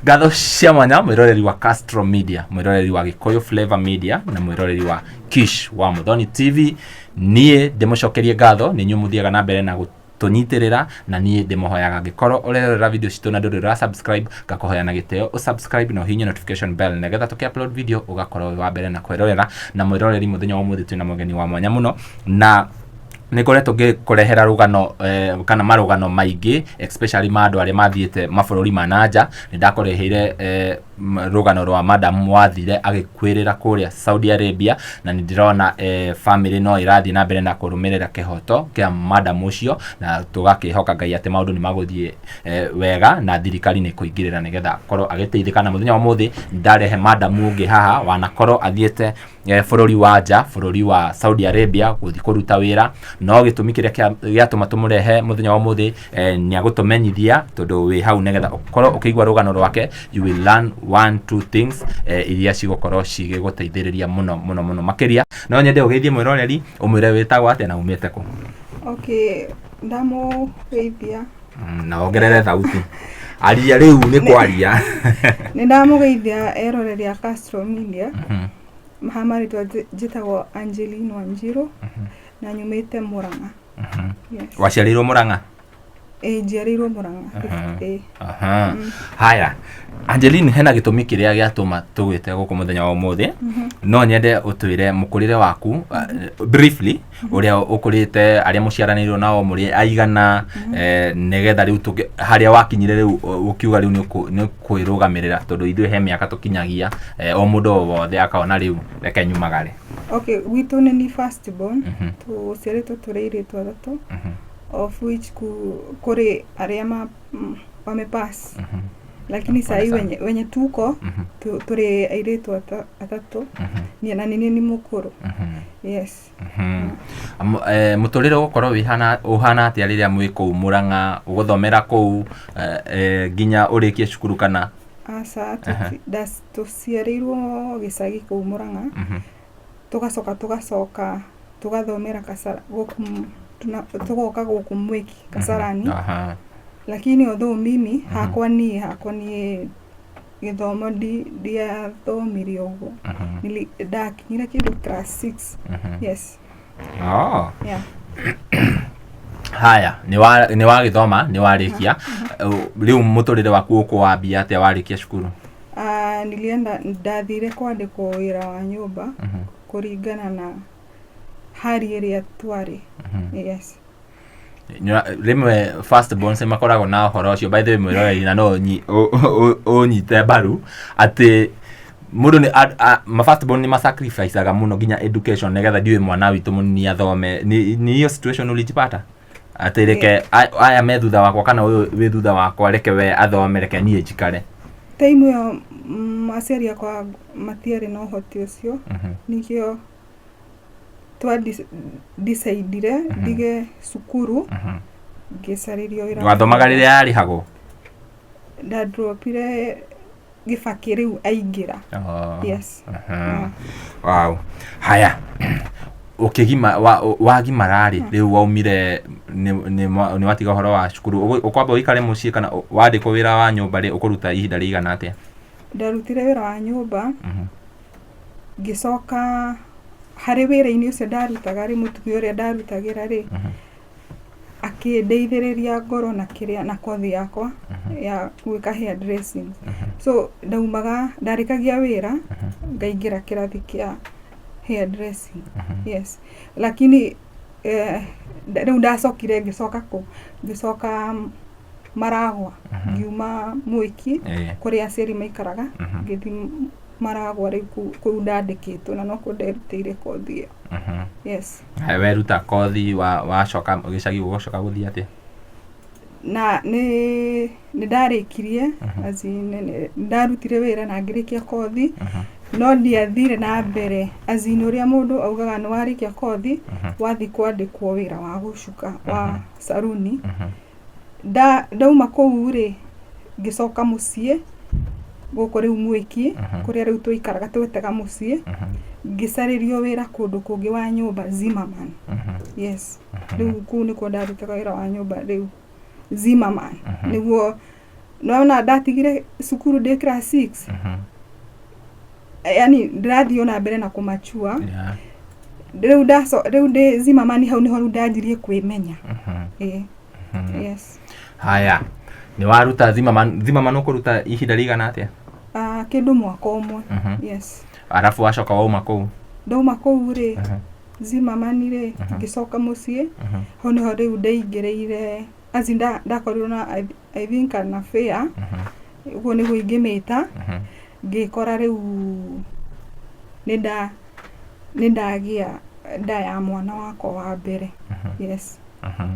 Ngatho cia mwanya mwĩroreri wa Castro Media, mwĩroreri wa Gĩkũyũ Flavor Media na mwĩroreri wa Kish wa Muthoni TV. Niĩ ndĩmũcokerie ngatho nĩ inyuĩ mũthiaga na mbere na gũtũnyitĩrĩra, na niĩ ndĩmũhoyaga angĩkorwo ũrerorera video citũ na ndũrĩ ũra subscribe, ngakũhoya na gĩtĩo ũsubscribe na ũhihinye notification bell nĩgetha tũkĩ upload video ũgakorwo wĩ wa mbere na kwĩrorera. Na mwĩroreri, mũthenya wa ũmũthĩ twĩna mũgeni wa mwanya mũno, na nĩ ngoretwo ngĩkũrehera rũgano kana marũgano maingĩ, especially ma andũ arĩa mathiĩte mabũrũri ma na nja. Nĩ ndakũreheire rũgano rwa madam wathire agĩkuĩrĩra kũrĩa Saudi Arabia, na nĩ ndĩrona family no ĩrathiĩ na mbere na kũrũmĩrĩra kĩhoto kĩa madam ũcio, na tũgakĩhoka Ngai atĩ maũndũ nĩ magũthiĩ wega na thirikari nĩ kũingĩrĩra nĩgetha akorwo agĩteithĩka. Na mũthenya wa ũmũthĩ ndarehe madam ũngĩ haha wanakorwo athiĩte bũrũri wa nja, bũrũri wa Saudi Arabia, gũthiĩ kũruta wĩra. No gĩtũmi kĩrĩa gĩatũma tũmũrehe mũthenya wa ũmũthĩ, nĩ agũtũmenyithia, tondũ wĩ hau nĩgetha ũkorwo ũkĩigua rũgano rwake. You will learn one two things iria cigũkorwo cigĩgũteithĩrĩria mũno mũno mũno makĩria. No nyende ũgeithie mwĩroreri, ũmwĩre wĩtagwo atĩa na umĩte kũ. Okay, ndamũgeithia. Na wongerere thauti, aria rĩu nĩ kwaria. Nĩ ndamũgeithia eroreri a Castro Media. Ha marĩtwa njĩtagwo Angeline Wanjiru na nyumĩte Murang'a. Yes. Waciarĩirwo Mũrang'a? Ĩĩ, njiarĩirwo Murang'a. Ĩĩ. Aha. Haya, Angeline, hena gĩtũmi kĩrĩa gĩatũma tũgwĩte gũkũ mũthenya wa ũmũthĩ. No nyende ũtwĩre mũkũrĩre waku, briefly, ũrĩa ũkũrĩte, arĩa mũciaranĩirwo nao mũrĩ aigana, nĩgetha rĩu harĩa wakinyire rĩu ũkiuga rĩu nĩ ũkwĩrũgamĩrĩra, tondũ ithuĩ he mĩaka tũkinyagia, o mũndũ o wothe akona rĩu reke nyumagare. Okay, gwitũ nĩ ni first born. Tũciarĩtwo tũrĩ airĩtu atatũ, of which kũrĩ arĩa wamepass, lakini Pole sahii sana. wenye tuko tũrĩ airĩtu atatũ. Niĩ na nĩ niĩ mũkũrũ. Yes. Mũtũrĩre ũgũkorwo wĩhana ũhana atĩa rĩrĩa mwĩ kũu Mũrang'a, ũgũthomera kũu nginya ũrĩkie cukuru kana? Aca, tũciarĩirwo gĩcagi kũu Mũrang'a. Tũgacoka tũgathomera Kasara gũkũ, tũgoka gũkũ Mwĩki Kasarani. Lakini although mimi hakwa niĩ gĩthomo ndiathomire ũguo. Ndakinyire kĩndũ class 6. Yes. Oh. Yeah. Haya, nĩ wagĩthoma, nĩ warĩkia, rĩu mũtũrĩre waku ũkũwambia atĩa warĩkia cukuru? Ah, nilienda, ndathire kwandĩkwo wĩra wa nyũmba kũringana na hali ĩrĩa twarĩ. Yes. Rĩmwe first borns nĩ makoragwo na ũhoro ũcio, by the way, mwĩroreri, na no ũnyite mbaru atĩ mũndũ nĩ ma first born nĩ masacrificaga mũno nginya education nĩgetha ndiũĩ mwana witũ mũnini athome. Nĩ hiyo situation ulijipata atĩ reke aya me thutha wakwa kana ũyũ wĩ thutha wakwa, reke we athome, reke niĩ njikare? Time ĩyo aciari akwa matiarĩ na ũhoti ũcio. Nĩkĩo twa decidire ndige cukuru, ngĩcarĩrio wĩra. Wathomaga rĩrĩa yarĩhagwo? Ndadropire Gĩbakĩ rĩu aingĩra. Oh. Yes. Wow. Haya, ũkĩgima wagimara rĩ, rĩu waumire nĩ watiga ũhoro wa cukuru, ũkwamba ũikare mũciĩ kana wandĩkwo wĩra wa nyũmba rĩ, ũkũruta ihinda rĩigana atĩa? Ndarutire wĩra wa nyũmba, ngĩcoka harĩ wĩra-inĩ ũcio ndarutaga rĩ, mũtumia ũrĩa ndarutagĩra rĩ, akĩndeithĩrĩria ngorwo na kĩrĩa na kothi yakwa ya gwĩka hair dressing. So ndaumaga, ndarĩkagia wĩra, ngaingĩra kĩrathi kĩa hair dressing. Yes, lakini rĩu ndacokire ngĩcoka kũ ngĩcoka Maragwa, ngiuma Mwĩki kũrĩa aciari maikaraga, ngĩthiĩ Maragwa rĩu kũu ndandĩkĩtwo na nokuo nderutĩire kothi ĩyo. Yes. Haya, weruta kothi, wacoka gĩcagi, ũgũcoka gũthiĩ atĩa? Na nĩ ndarĩkirie, as in, nĩ ndarutire wĩra na ngĩrĩkia kothi, no ndiathire na mbere, as in ũrĩa mũndũ augaga nĩ warĩkia kothi wathiĩ kwandĩkwo wĩra wa gũcuka wa saruni. Ndauma kũu rĩ, ngĩcoka mũciĩ gũkũ rĩu Mwĩki, kũrĩa rĩu tũikaraga twetaga mũciĩ, ngĩcarĩrio wĩra kũndũ kũngĩ wa nyũmba, Zimmerman. Yes, rĩu kũu nĩkuo ndarutaga wĩra wa nyũmba rĩu Zimmerman, nĩguo. Nona ndatigire cukuru ndĩ class 6. Yani ndĩrathiĩ ona mbere na kũmachua. Rĩu ndaco rĩu ndĩ Zimmerman hau nĩho rĩu ndanjirie kwĩmenya. Ĩĩ. Yes. Haya, nĩ waruta Zimmerman. Zimmerman ũkũruta ihinda rĩigana atĩa? Ah, kĩndũ mwaka ũmwe. Yes. Arabu wacoka wauma kũu? Ndauma kũu rĩ, Zimmerman rĩ, ngĩcoka mũciĩ. Hau nĩho rĩu ndeingĩrĩire, as in ndakorirwo na I think an affair, ũguo nĩguo ingĩmĩta. Ngĩkora rĩu nĩ ndagĩa nda ya mwana wakwa wa mbere. Yes.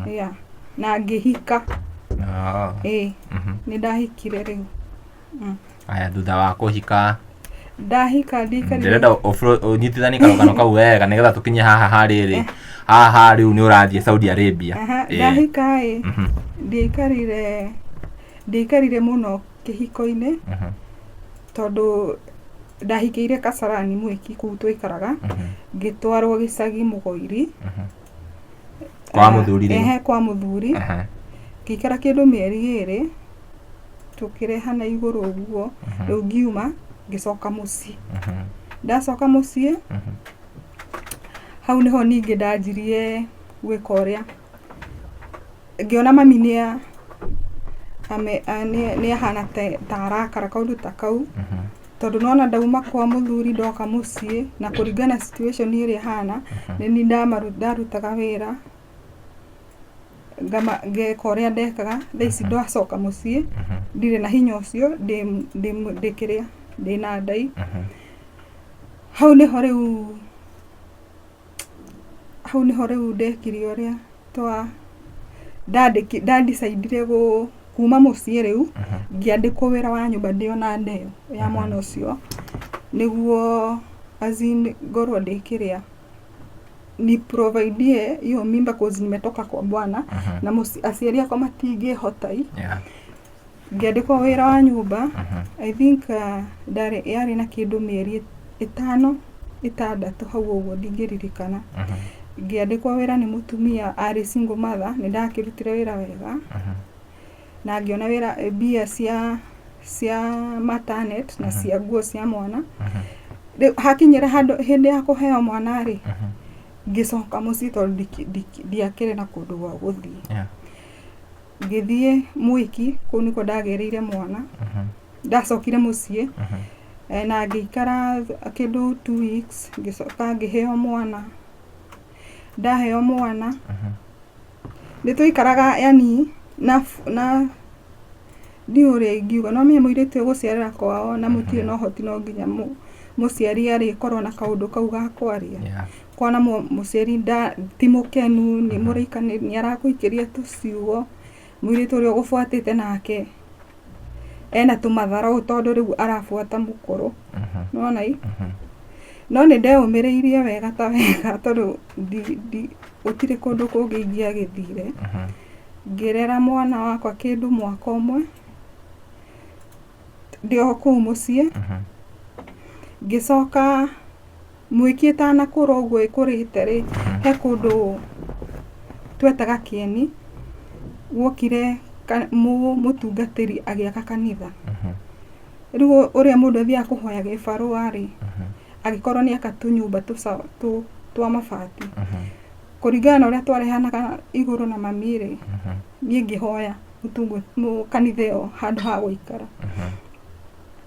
Yeah. Na ngĩhika. Ĩĩ. Nĩ ndahikire rĩu. Aya, thutha wa kũhika? Ndahika ndikarire. Ndĩrenda ũnyitithanie karũgano kau wega nĩgetha tũkinye haha harĩrĩ, haha rĩu nĩ ũrathiĩ Saudi Arabia. Aha, ndahika ĩ, ndiaikarire mũno kĩhiko-inĩ tondũ ndahikĩire Kasarani Mwĩki kũu twaikaraga, ngĩtwarwo gĩcagi Mũgoiri. Kwa mũthuri rĩu? Ehe, kwa mũthuri. Ngĩikara kĩndũ mĩeri 2, tũkĩrehana igũrũ ũguo, rĩu ngiuma ngĩcoka mũciĩ. Ndacoka mũciĩ, hau nĩho ningĩ ndanjirie gwĩka ũrĩa ngĩona mami nĩ ahana ta arakara kaũndũ ta kau, tondũ nona ndauma kwa mũthuri ndoka mũciĩ na kũringana na situation ĩrĩa ĩhana, nĩ niĩ ndarutaga wĩra ngeka ũrĩa ndekaga. Thaa ici ndacoka mũciĩ ndirĩ na hinya ũcio, ndĩ kĩrĩa ndĩna ndai. Hau nĩho rĩu ndekire ũrĩa twa ndandicaidire kuma mũciĩ rĩu, ngĩandĩkwo wĩra wa nyũmba ndĩ ona nda ĩyo ya mwana ũcio, nĩguo as in ngorwo ndĩ kĩrĩa ni provide hiyo mimba, cause nimetoka kwa bwana na aciari akwa matingĩhota i. Ngĩandĩkwo wĩra wa nyũmba. I think ndarĩ yarĩ na kĩndũ mĩeri 5, 6 hau ũguo, ndingĩririkana. Ngĩandĩkwo wĩra nĩ mũtumia arĩ single mother. Nĩ ndakĩrutire wĩra wega na ngĩona wĩra mbia cia maternity na cia nguo cia mwana. Rĩu hakinyĩra handũ hĩndĩ ya kũheo mwana rĩ, ngĩcoka mũciĩ tondũ ndiakĩrĩ na kũndũ gwa gũthiĩ. Ngĩthiĩ Mwĩki, kũu nĩkuo ndagĩrĩire mwana. Ndacokire mũciĩ na ngĩikara kĩndũ 2 weeks, ngĩcoka ngĩheo mwana. Ndaheo mwana nĩ twaikaraga yani na ndiũĩ ũrĩa ingiuga, no menye mũirĩtu ũgũciarĩra kwao na mũtirĩ na ũhoti, no nginya mũciari arĩkorwo na kaũndũ kau ga kwaria. Kona mũciari ti mũkenu nĩ mũraika nĩ arakũikĩria tũciugo, mũirĩtu ũrĩa ũgũbuatĩte nake ena tũmatharau tondũ rĩu arabuata mũkũrũ, nĩwona ĩ. No nĩ ndeũmĩrĩirie wega ta wega tondũ gũtirĩ kũndũ kũngĩ ingĩagĩthire. Ngĩrera mwana wakwa kĩndũ mwaka ũmwe ndĩ o kũu mũciĩ. Ngĩcoka Mwĩki ĩtanakũra ũguo ĩkũrĩte rĩ, he kũndũ twetaga Kĩeni, guokire mũtungatĩri agĩaka kanitha. Rĩu ũrĩa mũndũ athiaga kũhoya gĩbarũa rĩ, agĩkorwo nĩ aka tũnyũmba twa mabati. Kũringana na ũrĩa twarehanaga igũrũ na mami rĩ, niĩ ngĩhoya kanitha ĩyo handũ ha gũikara.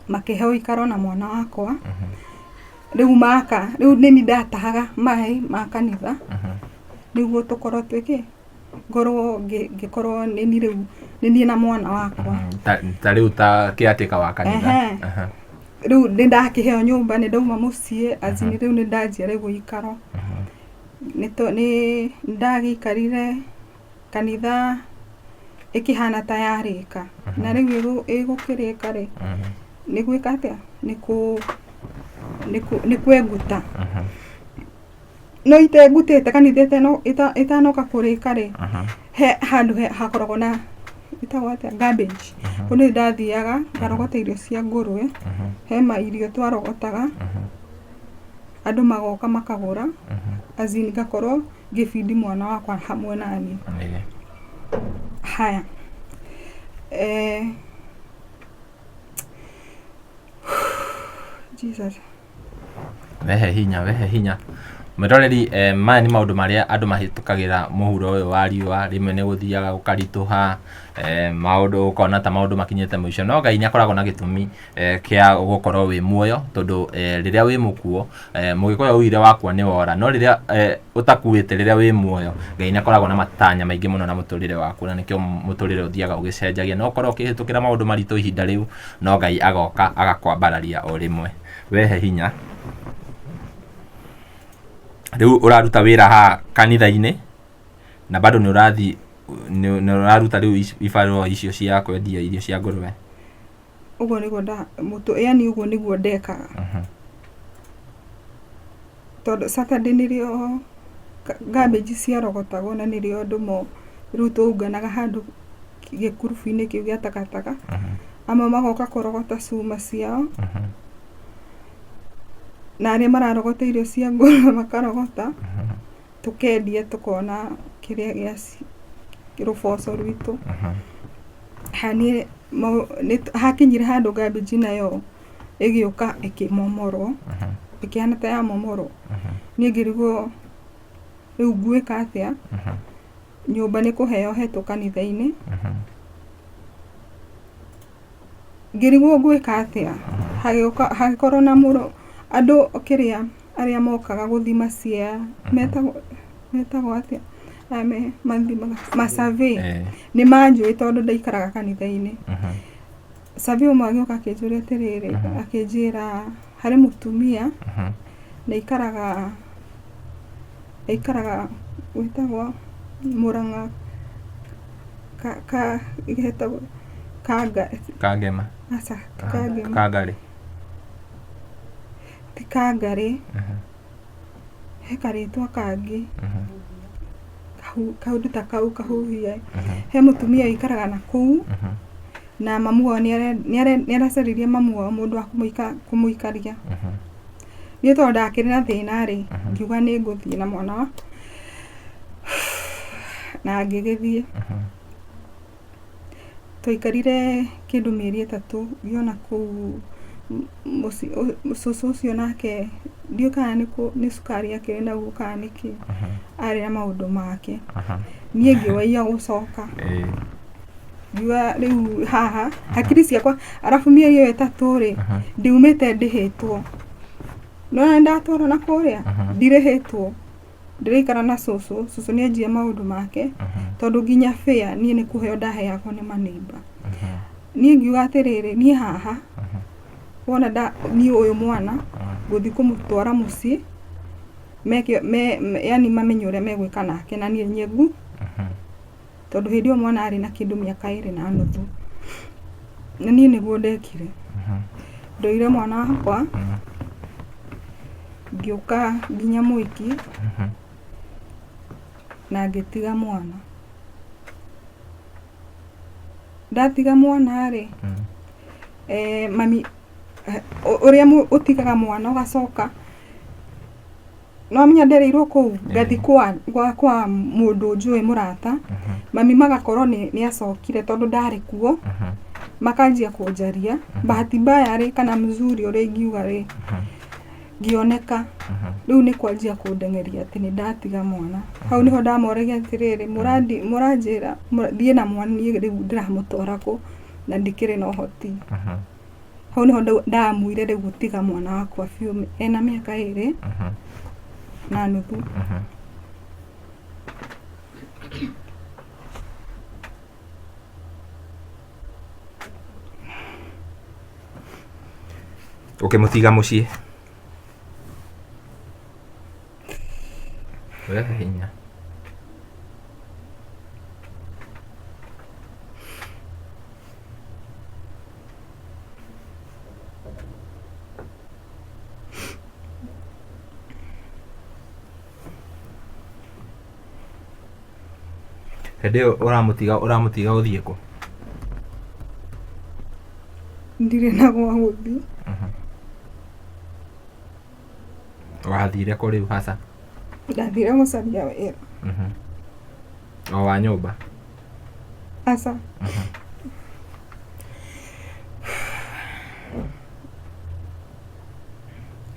Makĩhe ũikaro na mwana wakwa. Rĩu maka, rĩu nĩniĩ ndatahaga maĩ ma kanitha nĩguo tũkorwo twĩkĩ, ngorwo ngĩkorwo nĩniĩ rĩu nĩniĩ na mwana wakwa. Ta rĩu ta caretaker wa kanitha. Ehe. Rĩu nĩ ndakĩheo nyũmba, nĩ ndauma mũciĩ, as in rĩu nĩ ndanjia rĩu gũikaro. Nĩ ndagĩikarire kanitha ĩkĩhana ta yarĩka, na rĩu ĩgũkĩrĩka rĩ, nĩ gwĩka atĩa, nĩ kwenguta. No itengutĩte kanitha ĩtanoka kũrĩka rĩ, he handũ hakoragwo na ĩtagwo atĩa, garbage. Kũu nĩ ndathiaga ngarogota irio cia ngũrwe, he ma irio twarogotaga, andũ magoka makagũra, as in ngakorwo ngĩbindi mwana wakwa hamwe naniĩ. Haya. Jesus. Wehe hinya, wehe hinya. Mwĩroreri, maya nĩ maũndũ marĩa andũ mahĩtũkagĩra mũhuro ũyũ wa riũa, rĩmwe nĩ gũthiaga gũkaritũha, maũndũ ũkona ta maũndũ makinyĩte mũico, no Ngai nĩ akoragwo na gĩtũmi kĩa gũkorwo wĩ muoyo, tondũ rĩrĩa wĩ mũkuo, Mũgĩkũyũ augire wakua nĩ wora, no rĩrĩa ũtakuĩte, rĩrĩa wĩ muoyo, Ngai nĩ akoragwo na matanya maingĩ mũno na mũtũrĩre waku, na nĩkĩo mũtũrĩre ũthiaga ũgĩcenjagia. No ũkorwo ũkĩhĩtũkĩra maũndũ maritũ ihinda rĩu, no Ngai agoka agakwambararia o rĩmwe. Wehe hinya. Rĩu ũraruta wĩra haha kanitha-inĩ na bado nĩ ũrathiĩ nĩ ũraruta rĩu ibarũa icio cia kwendia irio cia ngũrũwe. Ũguo nĩguo nda mũtũ yani ũguo nĩguo ndekaga. Tondũ Saturday nĩrĩo garbage ciarogotagwo na nĩrĩo andũ mo rĩu twaunganaga handũ gĩkurubu-inĩ kĩu gĩa takataka. Amwe magoka kũrogota cuma ciao. Na arĩa mararogota irio cia ngũrũwe makarogota, tũkendia tũkona kĩrĩa gĩa rũboco rwitũ. Ha niĩ hakinyire handũ garbage nayo ĩgĩũka ĩkĩmomorwo, ĩkĩhana ta yamomorwo. Niĩ ngĩrigwo rĩu ngwĩka atĩa, nyũmba nĩ kũheo hetwo kanitha-inĩ. Ngĩrigwo ngwĩka atĩa, hagĩũka hagĩkorwo na mũrũ andũ kĩrĩa arĩa mokaga gũthima ciea metagwo metagwo atĩa aya me mathimaga ma survey nĩ manjũĩ tondũ ndaikaraga kanitha-inĩ. Survey ũmwe agĩũka akĩnjũria atĩrĩrĩ, akĩnjĩra harĩ mũtumia na aikaraga aikaraga gwĩtagwo Mũrang'a ka ka getagwo Kanga Kangema. Aca ti Kangema. Kangarĩ. Ti Kangarĩ. He karĩtwa kangĩ. Kaũndũ ta kau kahuhia. He mũtumia ũikaraga na kũu na mamu wao nĩ aracaririe mamu wao mũndũ wa kũmũikaria. Niĩ tondũ ndakĩrĩ na thĩna rĩ, ngiuga nĩ ngũthiĩ na mwana wa na ngĩgĩthiĩ. Twaikarire kĩndũ mĩeri 3 ngĩona kũu mũciĩ cũcũ ũcio nake ndiũĩ kana nĩ cukari akĩrĩ naguo kana nĩkĩ, arĩ na maũndũ make. Niĩ ngĩwaiya gũcoka. Ngiuga rĩu haha hakiri ciakwa arabu mĩeri ĩyo 3 rĩ, ndiumĩte ndĩhĩtwo. Nĩwona nĩndatwarwo na kũrĩa, ndirĩhĩtwo. Ndĩraikara na cũcũ, cũcũ nĩ anjia maũndũ make, tondũ nginya fare niĩ nĩ kũheo ndaheagwo nĩ maneighbour. Niĩ ngiuga atĩrĩrĩ, niĩ haha, wona niĩ ũyũ mwana, ngũthiĩ kũmũtwara mũciĩ, meke yani mamenye ũrĩa megwĩka nake na niĩ nyengu, tondũ hĩndĩ ĩyo mwana arĩ na kĩndũ mĩaka 2 na nuthu. Na niĩ nĩguo ndekire. Ndoire mwana wakwa, ngĩũka nginya Mwiki, na ngĩtiga mwana. Ndatiga mwana rĩ, mami, ũrĩa ũtigaga mwana ũgacoka, nĩwamenya ndereirwo kũu, ngathiĩ kwa kwa mũndũ njũĩ mũrata, mami magakorwo nĩ acokire tondũ ndarĩ kuo, makanjia kũnjaria, bahati mbaya rĩ, kana mzuri ũrĩa ingiuga rĩ, ngĩoneka, rĩu nĩ kwanjia kũndeng'eria atĩ nĩ ndatiga mwana. Hau nĩho ndamoragia atĩrĩrĩ, mũranjĩra thiĩ na mwana niĩ rĩu ndĩramũtwara kũ na ndikĩrĩ na ũhoti. Hau nĩho ndaamuire rĩu gũtiga mwana wakwa biũ ena mĩaka 2 na nuthu. Ũkĩmũtiga mũciĩ. Wehe hinya. Hĩndĩ ĩyo ũramũtiga ũramũtiga ũthiĩ kũ? Ndirĩ na gwa gũthiĩ. Wathire kũ rĩu hasa? Ndathire gũcaria wĩra. O wa nyũmba? Aca.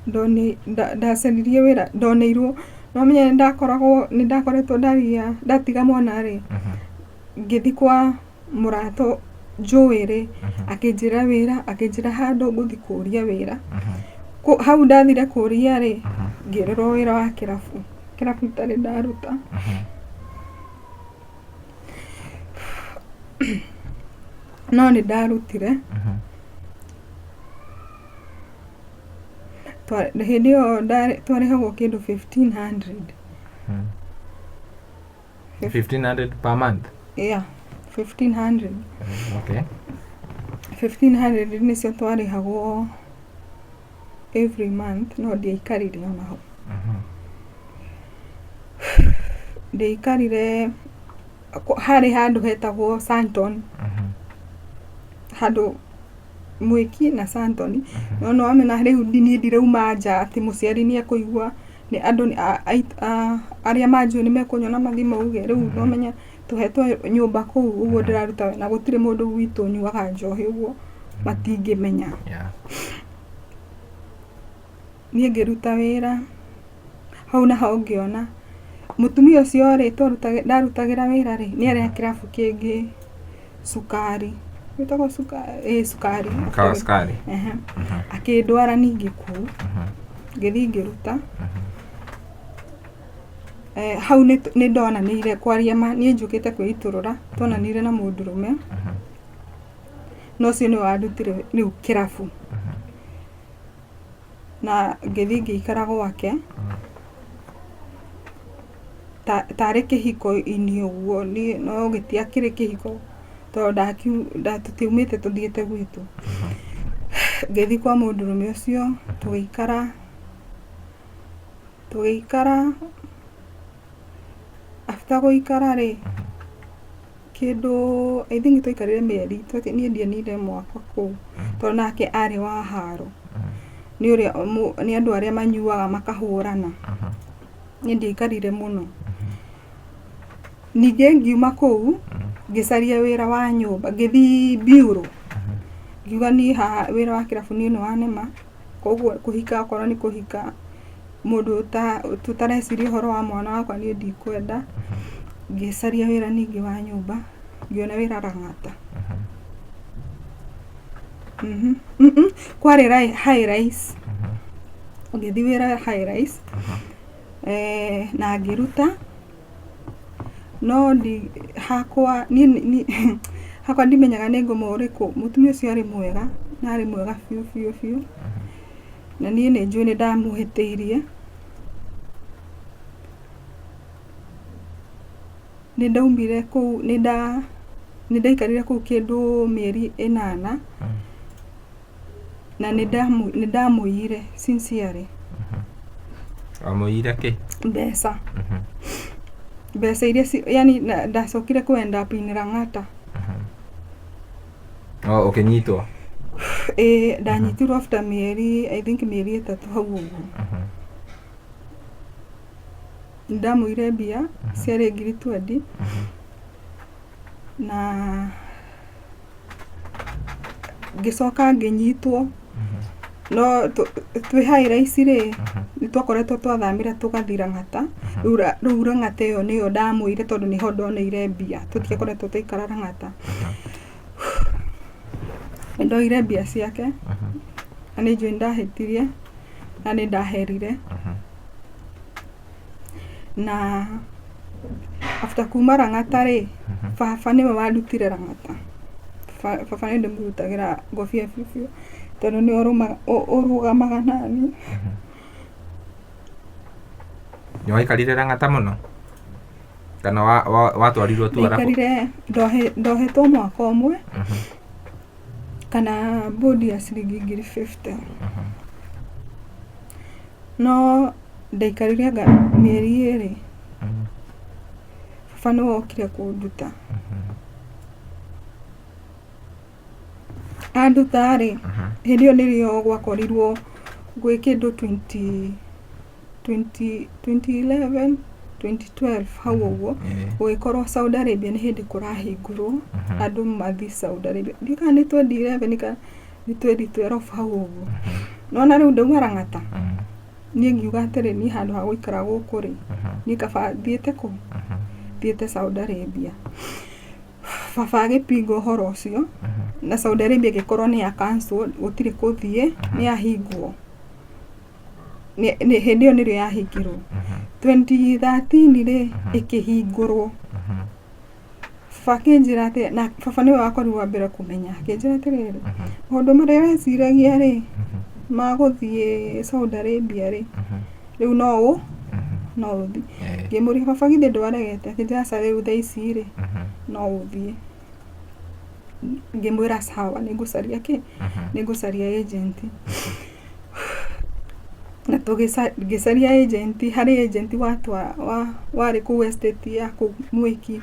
Ndoni ndacaririe wĩra, ndoneirwo, no menya nĩ ndakoragwo, nĩ ndakoretwo ndaria, ndatiga mwana rĩ, ngĩthiĩ kwa mũrata njũĩ rĩ, akĩnjĩra wĩra, akĩnjĩra handũ ngũthiĩ kũria wĩra. Hau ndathire kũria rĩ, ngĩrĩrwo wĩra wa kĩrabu, kĩrabu itarĩ ndaruta. No nĩ ndarutire. Hĩndĩ ĩyo twarĩhagwo kĩndũ 1500. 1500 per month? Yeah, 1500. Okay. 1500 nĩcio twarĩhagwo every month, no ndiaikarire ona ho. Ndiaikarire, harĩ handũ hetagwo Santon, handũ Mwĩki na Santon, no nĩ wamenya rĩu niĩ ndirauma nja atĩ mũciari nĩ ekũigua, nĩ andũ arĩa manjũĩ nĩ mekũnyona mathiĩ mauge, rĩu no menya tũhetwo nyũmba kũu ũguo ndĩraruta na gũtirĩ mũndũ gwitũ ũnyuaga njohi ũguo matingĩmenya. Niĩ ngĩruta wĩra hau naho ngĩona mũtumia ũcio rĩ, ndarutagĩra wĩra rĩ, nĩ arĩ na kĩrabu kĩngĩ cukari, gĩtagwo cukari, ĩĩ cukari. Kawa sukari. Ehe. Akĩndwara ningĩ kũu, ngĩthiĩ ngĩruta. Hau nĩ ndonanĩire kwaria ma, niĩ njũkĩte kwĩitũrũra, twonanire na mũndũrũme, na ũcio nĩwe wandutire rĩu kĩrabu. Na ngĩthiĩ ngĩikara gwake, tarĩ kĩhiko-inĩ ũguo, niĩ no gĩtiakĩrĩ kĩhiko tondũ tũtiaumĩte tũthiĩte gwitũ. Ngĩthiĩ kwa mũndũrũme ũcio, tũgĩikara, tũgĩikara, after gũikara rĩ, kĩndũ I think twaikarire mĩeri, niĩ ndionire mwaka kũu, tondũ nake arĩ wa haro. Nĩ ũrĩa nĩ andũ arĩa manyuaga makahũrana. Niĩ ndiaikarire mũno. Ningĩ ngiuma kũu, ngĩcaria wĩra wa nyũmba, ngĩthiĩ bureau. Ngiuga niĩ haha wĩra wa kĩrabu niĩ nĩ wanema, koguo kũhika okorwo nĩ kũhika mũndũ tũtareciria ũhoro wa mwana wakwa niĩ ndikwenda. Ngĩcaria wĩra ningĩ wa nyũmba, ngĩona wĩra Lang'ata. Kwarĩ High Rise. Ngĩthiĩ wĩra High Rise, na ngĩruta, no ndi hakwa niĩ hakwa ndimenyaga nĩ ngoma ũrĩkũ. Mũtumia ũcio arĩ mwega, na arĩ mwega biũ biũ biũ, na niĩ nĩ njũĩ nĩ ndamũhĩtĩirie. Nĩ ndaumire kũu, nĩ ndaikarire kũu kĩndũ mĩeri 8, na nĩ ndamũiyire sincerely. Wamũiyire kĩ? Mbeca. Mbeca iria yani ndacokire kũ end up in Lang'ata. Oh, ũkĩnyitwo? Ĩĩ, ndanyitirwo after mĩeri, I think mĩeri 3 hau ũguo. Nĩ ndamũiyire mbia ciarĩ ngiri 20, na ngĩcoka ngĩnyitwo, no twĩ High Rise rĩ, nĩ twakoretwo twathamire tũgathiĩ Lang'ata. Rĩu Lang'ata ĩyo nĩyo ndamũiyire tondũ nĩho ndoneire mbia, tũtiakoretwo twaikara Lang'ata. Nĩ ndoire mbia ciake, na nĩ njũĩ nĩ ndahĩtirie, na nĩ ndaherire. Na after kuma Lang'ata rĩ, baba nĩwe wandutire Lang'ata. Baba nĩ ndĩmũrutagĩra ngobia biũ biũ, tondũ nĩwe ũrũgamaga naniĩ. Nĩ waikarire Lang'ata mũno? Kana watwarirwo tu arabu? Ndaikarire, ndohetwo mwaka ũmwe, kana bond ya ciringi ngiri 50. No ndaikarire anga mĩeri 2. Baba nĩwe okire kũnduta. Anduta rĩ, hĩndĩ ĩyo nĩrĩo gwakorirwo gwĩ kĩndũ 2011, 2012 hau ũguo, gũgĩkorwo Saudi Arabia nĩ hĩndĩ kũrahingũrwo, andũ mathiĩ Saudi Arabia. Ndiũĩ kana nĩ 2011 kana nĩ 2012 hau ũguo. Nona rĩu ndauma Lang'ata, niĩ ngiuga atĩrĩ, niĩ handũ ha gũikara gũkũ rĩ, niĩ kaba thiĩte kũ? Thiĩte Saudi Arabia. Baba agĩpinga ũhoro ũcio, na Saudi Arabia ĩgĩkorwo nĩ ya cancel, gũtirĩ kũthiĩ, nĩ yahingwo. Hĩndĩ ĩyo nĩrĩo yahingirwo. 2013 rĩ, ĩkĩhingũrwo. Baba akĩnjĩra atĩ, na baba nĩwe wakorirwo wa mbere kũmenya, akĩnjĩra atĩrĩrĩ, maũndũ marĩa weciragia rĩ, ma gũthiĩ Saudi Arabia rĩ, rĩu no ũthiĩ. Ngĩmũria, baba githĩ ndwaregete? Akĩnjĩra aca, rĩu thaa ici rĩ, no ũthiĩ. Ngĩmwĩra sawa, nĩ ngũcaria kĩ? Nĩ ngũcaria agent. Na ngĩcaria agent, harĩ agent warĩ kũu estate ya kũu Mwiki,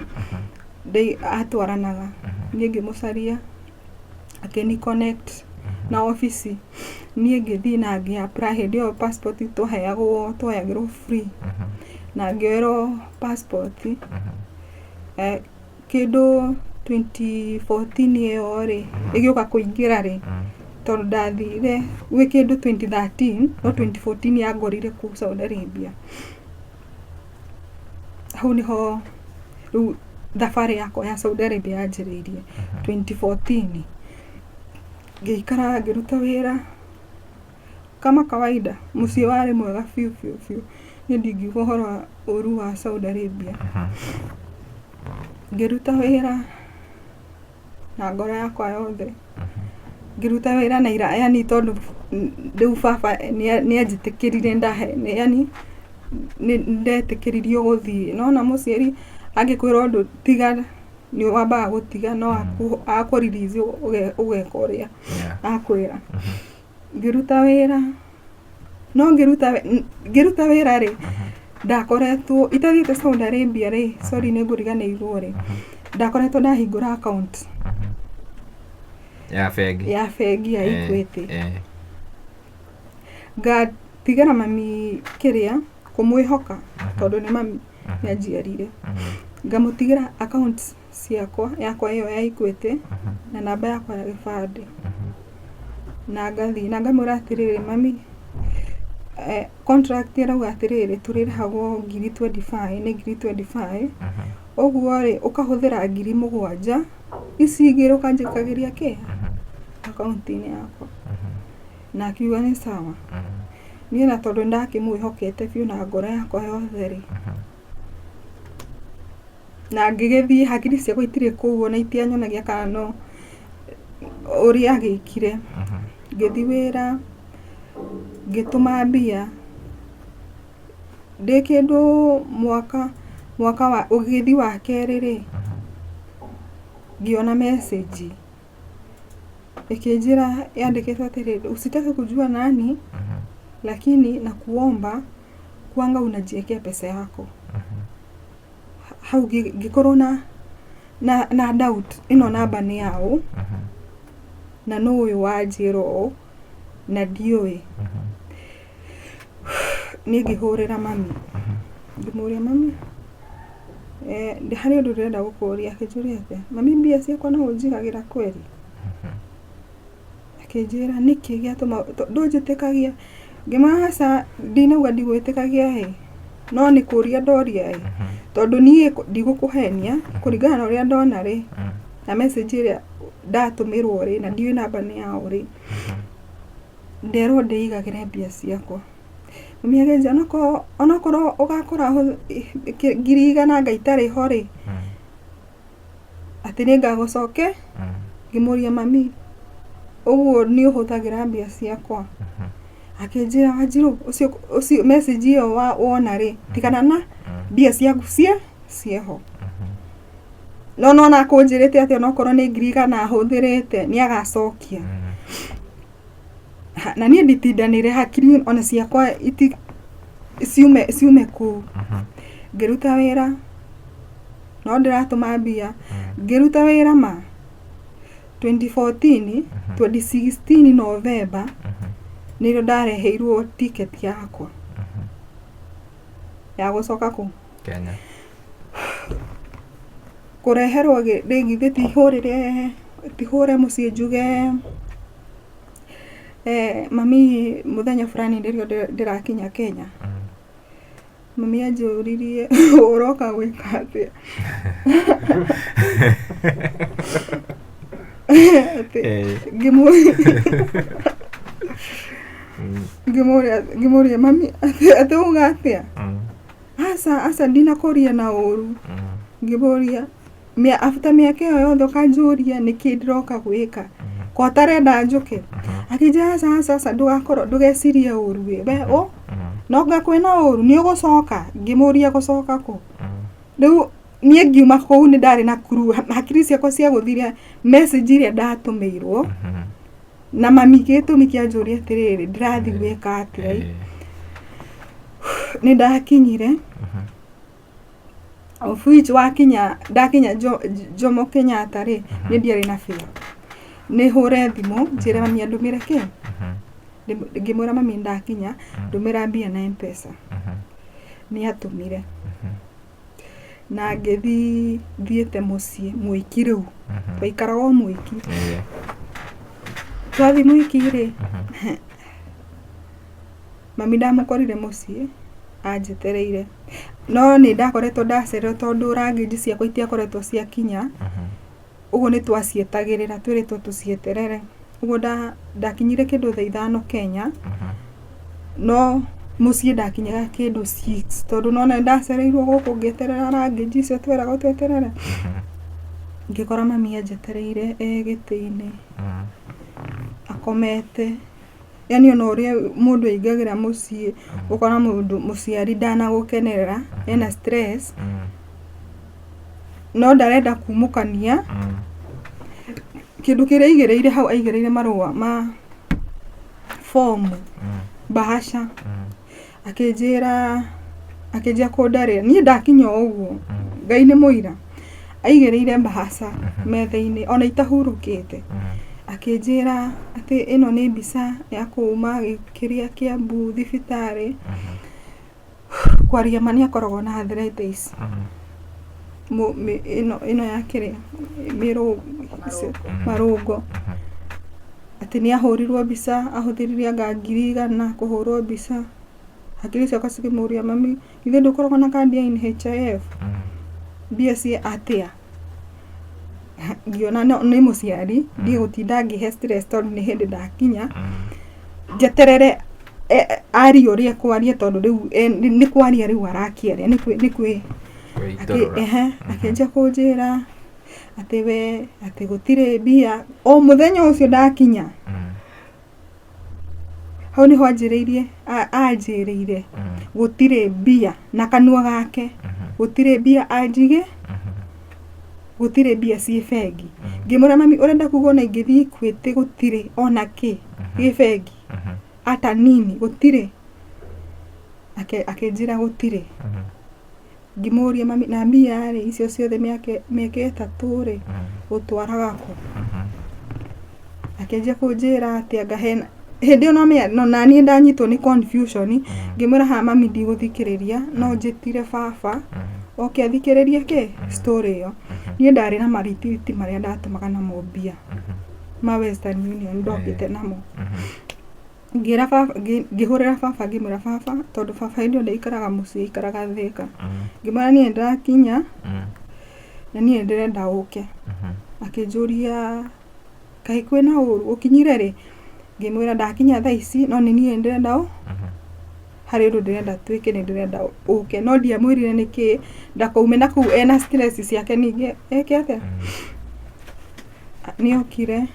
atwaranaga. Niĩ ngĩmũcaria, akĩni connect na obici. Niĩ ngĩthiĩ na ngĩ apply, hĩndĩ ĩyo passport twaheagwo, twoyagĩrwo free. Na ngĩoerwo passport. Kĩndũ 2014 ĩyo rĩ, ĩgĩũka kũingĩra rĩ, tondũ ndathire gwĩ kĩndũ 2013, no 2014 yangorire kũu Saudi Arabia. Hau nĩho rĩu thabarĩ yakwa ya Saudi Arabia yanjĩrĩirie, 2014. Ngĩikara ngĩruta wĩra kama kawaida, mũciĩ warĩ mwega biũ biũ biũ. Niĩ ndingiuga ũhoro wa ũru wa Saudi Arabia. Ngĩruta wĩra na ngoro yakwa yothe. Ngĩruta wĩra na ira, yani tondũ rĩu baba nĩ anjĩtĩkĩrire ndahe, yani nĩ ndetĩkĩririo gũthiĩ. Nĩwona mũciari angĩkwĩra ũndũ tiga, nĩ wambaga gũtiga, no akũ release ũgeka ũrĩa akwĩra. Ngĩruta wĩra, no ngĩruta wĩra rĩ, ndakoretwo itathiĩte Saudi Arabia rĩ, sorry nĩ ngũriganĩirwo rĩ, ndakoretwo ndahingũra account ya bengi. Ya bengi ya Equity. Ngatigĩra mami kĩrĩa kũmwĩhoka, tondũ nĩ mami nĩ anjiarire. Ngamũtigĩra account ciakwa, yakwa ĩyo ya Equity na namba yakwa ya gĩbandĩ. Na ngathiĩ na ngamwĩra atĩrĩrĩ, mami, contract ĩrauga atĩrĩrĩ, tũrĩrĩhagwo ngiri 25, nĩ ngiri 25. Ũguo rĩ, ũkahũthĩra 7,000, ici igĩrĩ ũkanjĩkagĩria kĩ? Akaunti-inĩ yakwa. Na akiuga nĩ sawa. Niĩ na tondũ nĩndakĩmwĩhokete biũ na ngoro yakwa yothe rĩ, na ngĩgĩthiĩ hakiri ciakwa itirĩ kũu ona itianyonagia kana no ũrĩa agĩkire. Ngĩthiĩ wĩra, ngĩtũma mbia, ndĩ kĩndũ mwaka wa ũgĩthiĩ wa kerĩ rĩ, ngĩona message ĩkĩnjĩra yandĩkĩtwo atĩrĩrĩ, usitake kujua nani, lakini nakuomba kuanga unajiekea pesa yako. Hau ngĩkorwo na doubt, ĩno namba nĩ yaũ, na nũ ũyũ wanjĩra ũũ na ndiũĩ. Niĩ ngĩhũrĩra mami, ngĩmũria, mami, harĩ ũndũ ndĩrenda gũkũria. Akĩnjũria atĩa? Mami, mbia ciakwa no ũnjigagĩra kweri? Akĩnjĩra nĩkĩ gĩatũma ndũnjĩtĩkagia? Ngĩmwĩra aca, ndinauga ndigwĩtĩkagia ĩ, no nĩ kũria ndoria ĩ, tondũ niĩ ndigũkũhenia, kũringana na ũrĩa ndona rĩ, na message ĩrĩa ndatũmĩrwo rĩ, na ndiũĩ namba nĩ yaũ rĩ, nderwo ndĩigagĩre mbia ciakwa. Mami akĩnjĩra onokorwo ũgakora 100,000 anga itarĩ ho rĩ, atĩ nĩ ngagũcoke. Ngĩmũria, mami, ũguo nĩ ũhũthagĩra mbia ciakwa? Akĩnjĩra, Wanjirũ, ũcio message ĩyo wona rĩ, tigana na mbia ciaku cieho. No nona akũnjĩrĩte atĩ onokorwo nĩ 100,000 ahũthĩrĩte nĩ agacokia. Na niĩ nditindanĩre, hakiri ona ciakwa iti ciume kũu. Ngĩruta wĩra, no ndĩratũma mbia, ngĩruta wĩra ma 2014, 2016 November nĩrĩo ndareheirwo ticket yakwa ya gũcoka kũ Kenya. Kũreherwo rĩ, githĩ tihũrĩre, tihũre mũciĩ njuge Mami mũthenya fulani nĩrĩo ndĩrakinya Kenya. Mami anjũririe, ũroka gwĩka atĩa? Atĩ ngĩmũria mami atĩ uga atĩa? Aca aca ndinakũria na ũru. Ngĩmũria after mĩaka ĩyo yothe ũkanjũria nĩkĩ ndĩroka gwĩka ko ũtarenda njũke? Akĩnjĩra aca aca aca ndũgakorwo ndũgecirie ũru we we ũ no anga kwĩna ũru nĩ ũgũcoka. Ngĩmũria gũcoka kũ? Rĩu niĩ ngiuma kũu nĩ ndarĩ na clue, hakiri ciakwa ciagũthire message ĩrĩa ndatũmĩirwo na mami gĩtũmi kĩanjũria atĩrĩrĩ ndĩrathiĩ gwĩka atĩa ĩ. Nĩ ndakinyire of which wakinya ndakinya Jomo Kenyatta rĩ, niĩ ndiarĩ na fare. Nĩ hũre thimũ njĩre mami andũmĩre kĩ, ngĩmwĩra mami nĩ ndakinya ndũmĩra mbia na Mpesa. Nĩ atũmire na ngĩthiĩ thiĩte mũciĩ Mwĩki rĩu, twaikaraga o Mwĩki. Twathiĩ Mwĩki rĩ, mami ndamũkorire mũciĩ anjetereire. No nĩ ndakoretwo ndacererwo tondũ luggage ciakwa itiakoretwo ciakinya, ũguo nĩ twacietagĩrĩra twĩrĩtwo tũcieterere. Ũguo ndakinyire kĩndũ thaa 5 Kenya, no mũciĩ ndakinyaga kĩndũ 6 tondũ nĩwona nĩ ndacereirwo gũkũ ngĩeterera luggage icio tweragwo tweterere. Ngĩkora mami anjetereire e gĩtĩ-inĩ akomete. Yaani ona ũrĩa mũndũ aingagĩra mũciĩ ũkona mũndũ mũciari ndanagũkenerera ena stress no ndarenda kumũkania. Kĩndũ kĩrĩa aigĩrĩire hau aigĩrĩire marũa ma bomu bahasha akĩnjĩra akĩnjia kũndarĩra. Niĩ ndakinya o ũguo Ngai nĩ mũira aigĩrĩire bahasha metha-inĩ ona itahurũkĩte. Akĩnjĩra atĩ ĩno nĩ mbica ya kuma kĩrĩa Kiambu thibitarĩ. Kwaria ma nĩ akoragwo na arthritis ĩno ya kĩrĩa marũngo. Atĩ nĩ ahũrirwo mbica ahũthĩrire anga 100,000 kũhũrwo mbica. Hakiri ciakwa cikĩmũria mami githĩ ndũkoragwo na kandi ya NHIF? Mbia cia atĩa? Ngĩona nĩ mũciari ndigũtinda ngĩhe stress tondũ nĩ hĩndĩ ndakinya. Njeterere arie ũrĩa ekwaria tondũ rĩu nĩ kwaria rĩu arakĩaria nĩ kwĩ akĩanjia kũnjĩra atĩ we atĩ gũtirĩ mbia. O mũthenya ũcio ndakinya hau nĩho anjĩrĩirie anjĩrĩire gũtirĩ mbia na kanua gake, gũtirĩ mbia anjige, gũtirĩ mbia ciĩ bengi. Ngĩmwĩra mami ũrenda kuga ona ingĩthiĩ Equity gũtirĩ ona kĩ gĩ bengi ata nini gũtirĩ. Akĩnjĩra gũtirĩ. Ngĩmũria mami na mbia rĩ icio ciothe mĩaka 3 rĩ ũtwaraga kũ? Akĩanjia kũnjĩra atĩ anga hena hĩndĩ ĩyo no naniĩ ndanyitwo nĩ confusion ngĩmwĩra haha mami ndigũthikĩrĩria no njĩtire baba oke athikĩrĩrie kĩ story ĩyo. Niĩ ndarĩ na marithiti marĩa ndatũmaga namo mbia ma Western Union ndokĩte namo. Ngĩra baba ngĩhũrĩra baba ngĩmwĩra baba tondũ baba hĩndĩ ĩyo ndaikaraga mũciĩ aikaraga Thĩka. Ngĩmwĩra niĩ nĩndĩrakinya na niĩ nĩndĩrenda ũke. Akĩnjũria kaĩ kwĩna ũru ũkinyire rĩ? Ngĩmwĩra ndakinya thaa ici no nĩ niĩ ndĩrenda harĩ ũndũ ndĩrenda twĩke nĩ ndĩrenda ũke. No ndiamwĩrire nĩkĩ ndakaume na kũu ena stress ciake ningĩ eke atĩa. Nĩ okire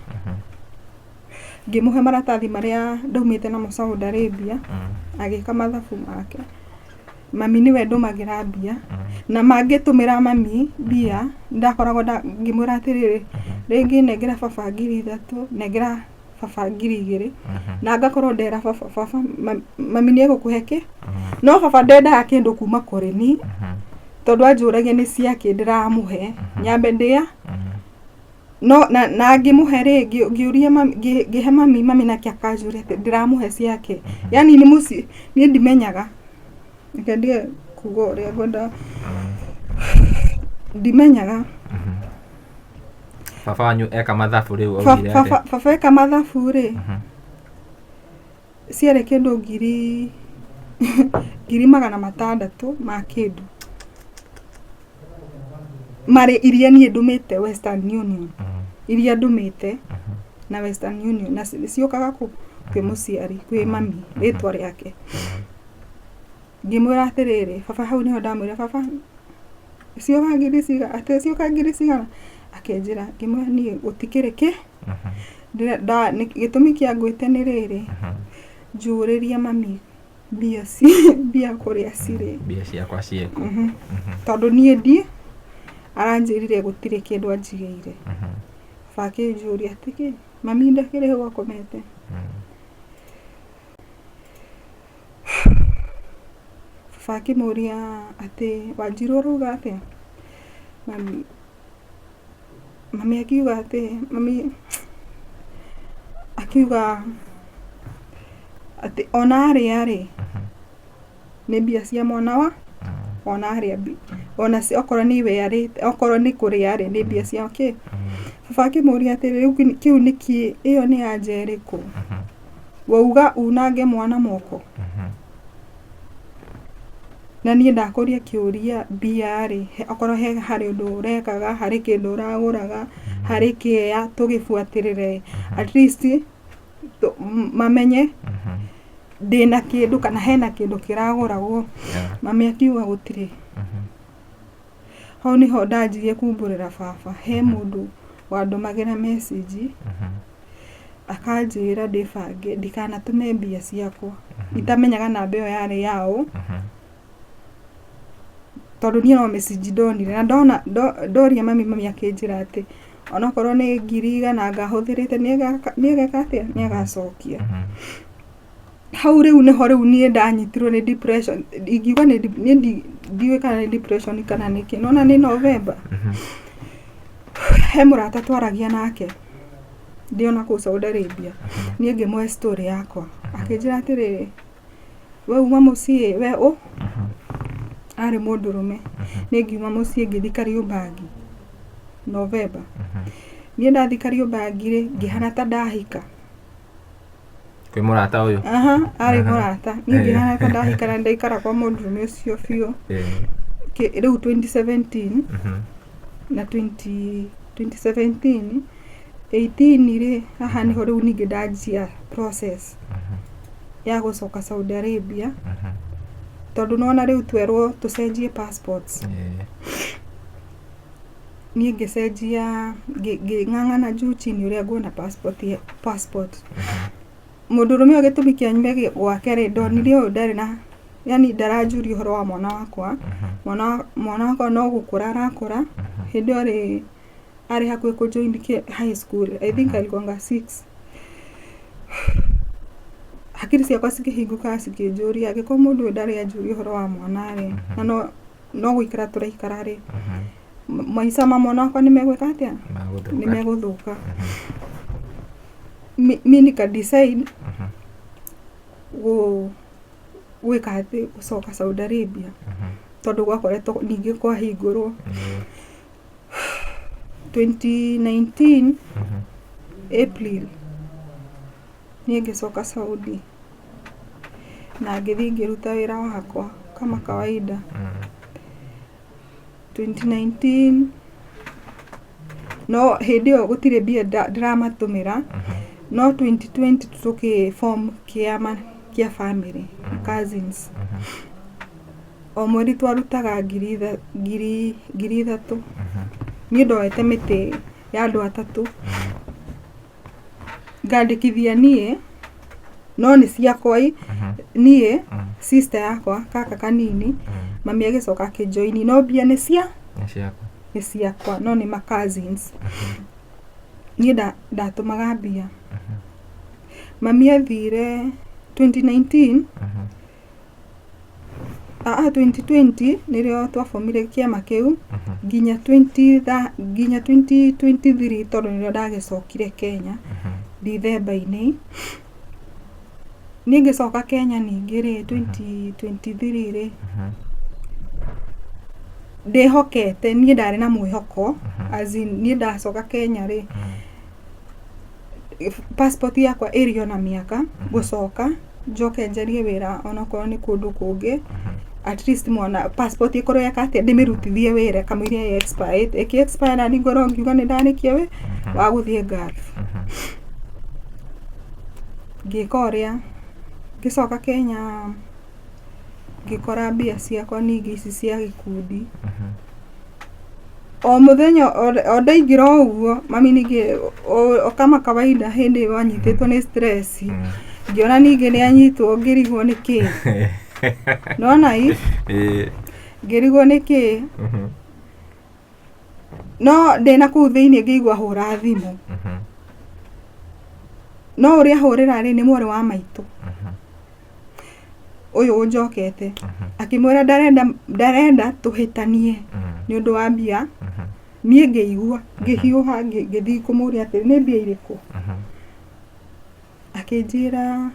ngĩmũhe maratathi marĩa ndaumĩte namo Saudi Arabia agĩka mathabu make. Mami nĩwe ndũmagĩra mbia na mangĩtũmĩra mami mbia ndakoragwo ngĩmwĩra atĩrĩrĩ rĩngĩ nengera baba 3,000 nengera baba 2,000 na ngakorwo ndera baba baba mami nĩ egũkũhe kĩ no baba ndendaga kĩndũ kuma kũrĩ ni tondũ anjũragia nĩ ciakĩ ndĩramũhe nyambe ndĩa no na ngĩmũhe rĩ ngĩũria mami ngĩhe mami mami nake akanjũria atĩ ndĩramũhe ciake yani nĩ mũciĩ niĩ ndimenyaga reke ndige kuga ũrĩa ngwenda ndimenyaga. Baba wanyu eka mathabu rĩu augire atĩa? Baba eka mathabu rĩ. Ciarĩ kĩndũ 600,000 ma kĩndũ marĩ iria niĩ ndũmĩte Western Union, iria ndũmĩte na Western Union, na ciũkaga kũ kwĩ mũciari, kwĩ mami, rĩtwa rĩake. Ngĩmwĩra atĩrĩrĩ, baba, hau nĩho ndamwĩra, "Baba, cioka ngiri cigana?" Atĩ cioka ngiri cigana? Akĩnjĩra. Ngĩmwĩra, "Niĩ gũtikĩrĩ kĩ gĩtũmi kĩa ngwĩte nĩ rĩrĩ, njũrĩria mami mbia mbia kũrĩa cirĩ." Mbia ciakwa ciĩkũ? Tondũ niĩ ndi aranjĩrire gũtirĩ kĩndũ anjigĩire. Baba akĩnjũria atĩkĩ mami ndakĩrĩ hau akomete. Baba akĩmũria atĩ, "Wanjirũ ũrauga atĩa?" Mami akiuga atĩ, mami akiuga atĩ ona arĩa rĩ, nĩ mbia cia mwana wa ona arĩa ona okorwo nĩ we arĩte, okorwo nĩ kũrĩa rĩ, nĩ mbia cia kĩ. Baba akĩmũria atĩrĩ, "Rĩu kĩu nĩ kĩ? Ĩyo nĩ anja ĩrĩkũ? Wauga unange mwana moko na niĩ ndakũria kĩũria, mbia rĩ, okorwo he harĩ ũndũ ũrekaga, harĩ kĩndũ ũragũraga, harĩ kĩea, tũgĩbuatĩrĩre, at least mamenye ndĩna kĩndũ kana hena kĩndũ kĩragũragwo." Mami akiuga gũtirĩ. Hau nĩho ndanjirie kumbũrĩra baba he mũndũ wandũmagĩra message akanjĩra ndĩbange ndikanatũme mbia ciakwa, itamenyaga namba ĩyo yarĩ yaũ, tondũ niĩ no message ndonire. Na ndona ndoria mami, mami akĩnjĩra atĩ onokorwo nĩ 100,000 ngahũthĩrĩte, nĩ ageka atĩa, nĩ agacokia. Hau rĩu nĩho rĩu niĩ ndanyitirwo nĩ depression. Ingiuga nĩ niĩ ndiũĩ kana nĩ depression kana nĩkĩ. Nona nĩ November, he mũrata twaragia nake ndĩ ona kũu Saudi Arabia. Niĩ ngĩmũhe story yakwa, akĩnjĩra atĩrĩrĩ, "We uma mũciĩ we ũ arĩ mũndũrũme." Niĩ ngiuma mũciĩ, ngĩthiĩ Kariobangi November. Niĩ ndathiĩ Kariobangi rĩ, ngĩhana ta ndahika. Kwĩ mũrata ũyũ? Aha, arĩ mũrata. Niĩ ngĩhana ta ndahika na ndaikara kwa mũndũrũme ũcio biũ. Rĩu 2017 na 20 2017 18 rĩ, haha nĩho rĩu ningĩ ndanjia process ya gũcoka Saudi Arabia, tondũ nona rĩu twerwo tũcenjie passports. Niĩ ngĩcenjia, ngĩng'ang'ana juu chini ũrĩa nguona passport. Mũndũrũme ũyũ, gĩtũmi kĩa nyume gwake rĩ, ndonire ũyũ ndarĩ na, yani ndaranjuria ũhoro wa mwana wakwa. Mwana wakwa no gũkũra arakũra. Hĩndĩ ĩyo arĩ hakuhĩ kũ join high school, I think alikuwanga six. Hakiri ciakwa cikĩhingũka, cikĩnjũria, angĩkorwo mũndũ ũyũ ndarĩ anjũria ũhoro wa mwana rĩ, na no gũikara tũraikara rĩ, maica ma mwana wakwa nĩ megwĩka atĩa? Magũthũka. Nĩ megũthũka. Mi nika decide gwĩka atĩ gũcoka Saudi Arabia, tondũ gwakoretwo ningĩ kwahingũrwo 2019 April. Niĩ ngĩcoka Saudi na ngĩthiĩ ngĩruta wĩra wakwa kama kawaida 2019. No hĩndĩ ĩyo gũtirĩ mbia ndĩramatũmĩra. No 2020 tũkĩ form kĩama kĩa family cousins. O mweri twarutaga 3,000. Niĩ ndoete mĩtĩ ya andũ atatũ, ngandĩkithia niĩ, no nĩ ciakwa i niĩ, sister yakwa kaka kanini. Mami agĩcoka akĩjoini, no mbia nĩ cia Nĩ ciaku. Nĩ ciakwa, no nĩ ma cousins. Niĩ ndatũmaga mbia. Mami athire 2019, 2020 nĩrĩo twabomire kĩama kĩu, nginya 20 nginya 2023, tondũ nĩrĩo ndagĩcokire Kenya Dithemba-inĩ. Niĩ ngĩcoka Kenya ningĩ rĩ, 2023 rĩ, ndĩhokete, niĩ ndarĩ na mwĩhoko, as in niĩ ndacoka Kenya rĩ, passport yakwa ĩrĩ ona mĩaka gũcoka. Njoke njarie wĩra onokorwo nĩ kũndũ kũngĩ, at least mwana passport ĩkorwo yeka atĩa, ndĩmĩrutithie wĩra kamũira ĩ expire. Ĩkĩ expire na niĩ ngorwo ngiuga nĩ ndarĩkia wĩ wa gũthiĩ Gulf. Ngĩka ũrĩa, ngĩcoka Kenya, ngĩkora mbia ciakwa ningĩ ici cia gĩkundi. O mũthenya o ndaingĩra o ũguo, mami ningĩ o kama kawaida hĩndĩ ĩyo anyitĩtwo nĩ stress, ngĩona ningĩ nĩ anyitwo, ngĩrigwo nĩ kĩĩ. Nĩwona ĩ? Ngĩrigwo nĩ kĩĩ. No ndĩna kũu thĩinĩ ngĩigua hũra thimũ. No ũrĩa hũrĩra rĩ, nĩ mwarĩ wa maitũ ũyũ ũnjokete, akĩmwĩra ndarenda ndarenda tũhĩtanie nĩ ũndũ wa mbia. Niĩ ngĩigua ngĩhiũha, ngĩthiĩ kũmũria atĩrĩ, nĩ mbia irĩkũ? Akĩnjĩra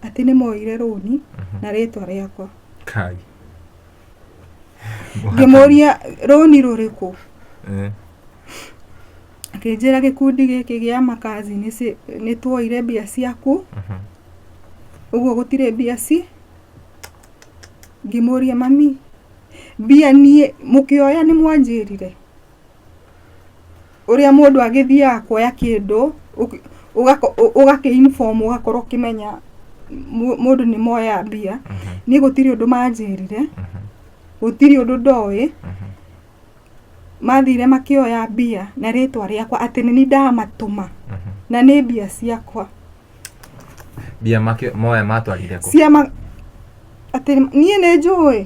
atĩ nĩ moire rũni na rĩtwa rĩakwa. Kai. Ngĩmũria rũni rũrĩkũ? Akĩnjĩra gĩkundi gĩkĩ gĩa makazi nĩ tuoire mbia ciaku, ũguo gũtirĩ mbia ci. Ngĩmũria, mami, mbia niĩ mũkĩoya nĩ mwanjĩrire? Ũrĩa mũndũ agĩthiaga kuoya kĩndũ ũgakĩ inform, ũgakorwo ũkĩmenya mũndũ nĩ moya mbia. Niĩ gũtirĩ ũndũ manjĩrire, gũtirĩ ũndũ ndoĩ. Mathire makĩoya mbia na rĩtwa rĩakwa atĩ nĩ niĩ ndamatũma na nĩ mbia ciakwa. Mbia moya matwarire kũ? Ciama atĩ niĩ nĩ njũĩ,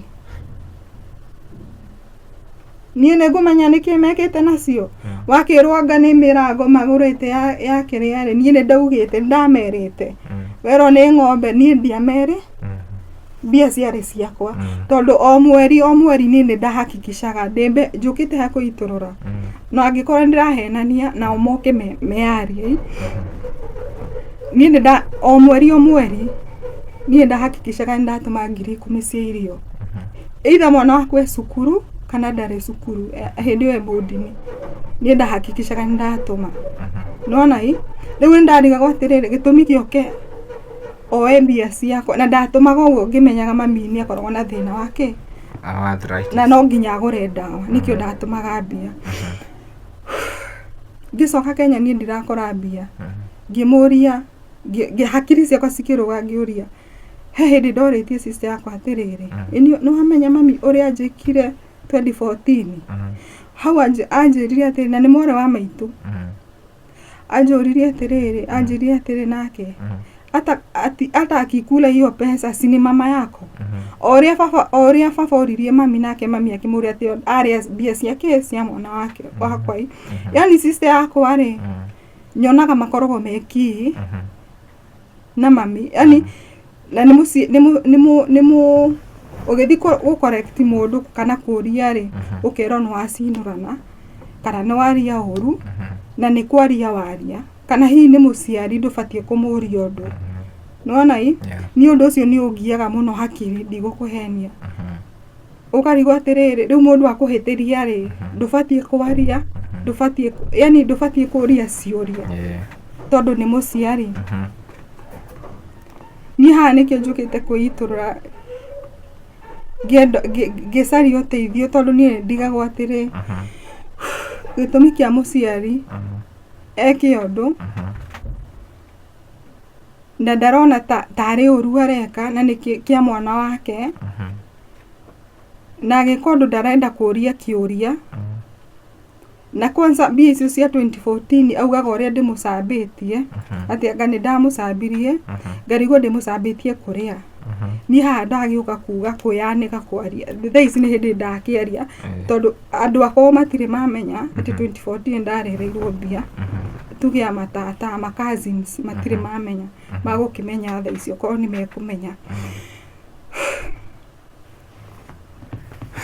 niĩ nĩ ngũmenya nĩkĩ mekĩte nacio. Wakĩrwo anga nĩ mĩrango magũrĩte ya kĩrĩa rĩ, niĩ nĩ ndaugĩte, nĩ ndamerĩte. Werwo nĩ ng'ombe, niĩ ndiamerĩ. Mbia ciarĩ ciakwa, tondũ o mweri o mweri niĩ nĩ ndahakikishaga ndĩmbe njũkĩte ha kũitũrũra. No angĩkorwo nĩ ndĩrahenania, nao moke meyarie. Niĩ nĩ nda o mweri o mweri niĩ nĩ ndahakikishaga nĩ ndatũma 10,000 cia irio, either mwana waku e cukuru kana ndarĩ cukuru, hĩndĩ ĩyo e boarding, niĩ ndahakikishaga nĩ ndatũma. Nĩwona ĩ? Rĩu nĩ ndarigagwo atĩrĩrĩ, gĩtũmi gĩoke oe mbia ciakwa, na ndatũmaga ũguo ngĩmenyaga mami nĩ akoragwo na thĩna wa kĩ Arthritis. Na no nginya agũre ndawa, nĩkĩo ndatũmaga mbia. Ngĩcoka Kenya niĩ ndirakora mbia. Ngĩmũria, hakiri ciakwa cikĩrũga, ngĩũria, he hĩndĩ ndorĩtie sister yakwa atĩrĩrĩ, "Ĩ nĩ wamenya mami ũrĩa anjĩkire 2014?" Hau anjĩrire atĩrĩ, na nĩ mwarĩ wa maitũ, anjũririe atĩrĩrĩ, anjĩrire atĩrĩ nake, ata, ati, hata akikula hiyo pesa, si ni mama yako? O ũrĩa baba oririe mami, nake mami akĩmũria atĩ arĩa mbia ciake cia mwana wake wakwa ĩ. Yani sister yakwa rĩ, nyonaga makoragwo mekii na mami, yani na nĩ mũciĩ nĩ mũ nĩ mũ nĩ mũ ũgĩthiĩ gũ correct mũndũ kana kũria rĩ, ũkerwo nĩ wacinũrana kana nĩ waria ũru, na nĩ kwaria waria, kana hihi nĩ mũciari, ndũbatiĩ kũmũria ũndũ. Nĩwona ĩ? Yeah. Niĩ ũndũ ũcio nĩ ũngiaga mũno hakiri, ndigũkũhenia. Ũkarigwo atĩrĩrĩ, rĩu mũndũ akũhĩtĩria rĩ, ndũbatiĩ kwaria, ndũbatiĩ, yani ndũbatiĩ kũria ciũria tondũ nĩ mũciari. Niĩ haha nĩkĩo njũkĩte kwĩitũrũra, ngĩenda ngĩcaria ũteithio, tondũ niĩ nĩ ndigagwo atĩrĩ, gĩtũmi kĩa mũciari eke ũndũ na ndarona ta tarĩ ũru areka, na nĩ kĩa mwana wake, na agĩka ũndũ ndarenda kũria kĩũria. Na kwanza mbia icio cia 2014 augaga ũrĩa ndĩmũcambĩtie, atĩ anga nĩ ndamũcambirie. Ngarigwo ndĩmũcambĩtie kũrĩa. Niĩ haha ndagĩũka kuga kwĩyanĩka kwaria thaa ici nĩ hĩndĩ ndakĩaria, tondũ andũ akwa matirĩ mamenya atĩ 2014 ndarereirwo mbia. Tuge ya matata, ma cousins matirĩ mamenya, magũkĩmenya thaa ici okorwo nĩ mekũmenya.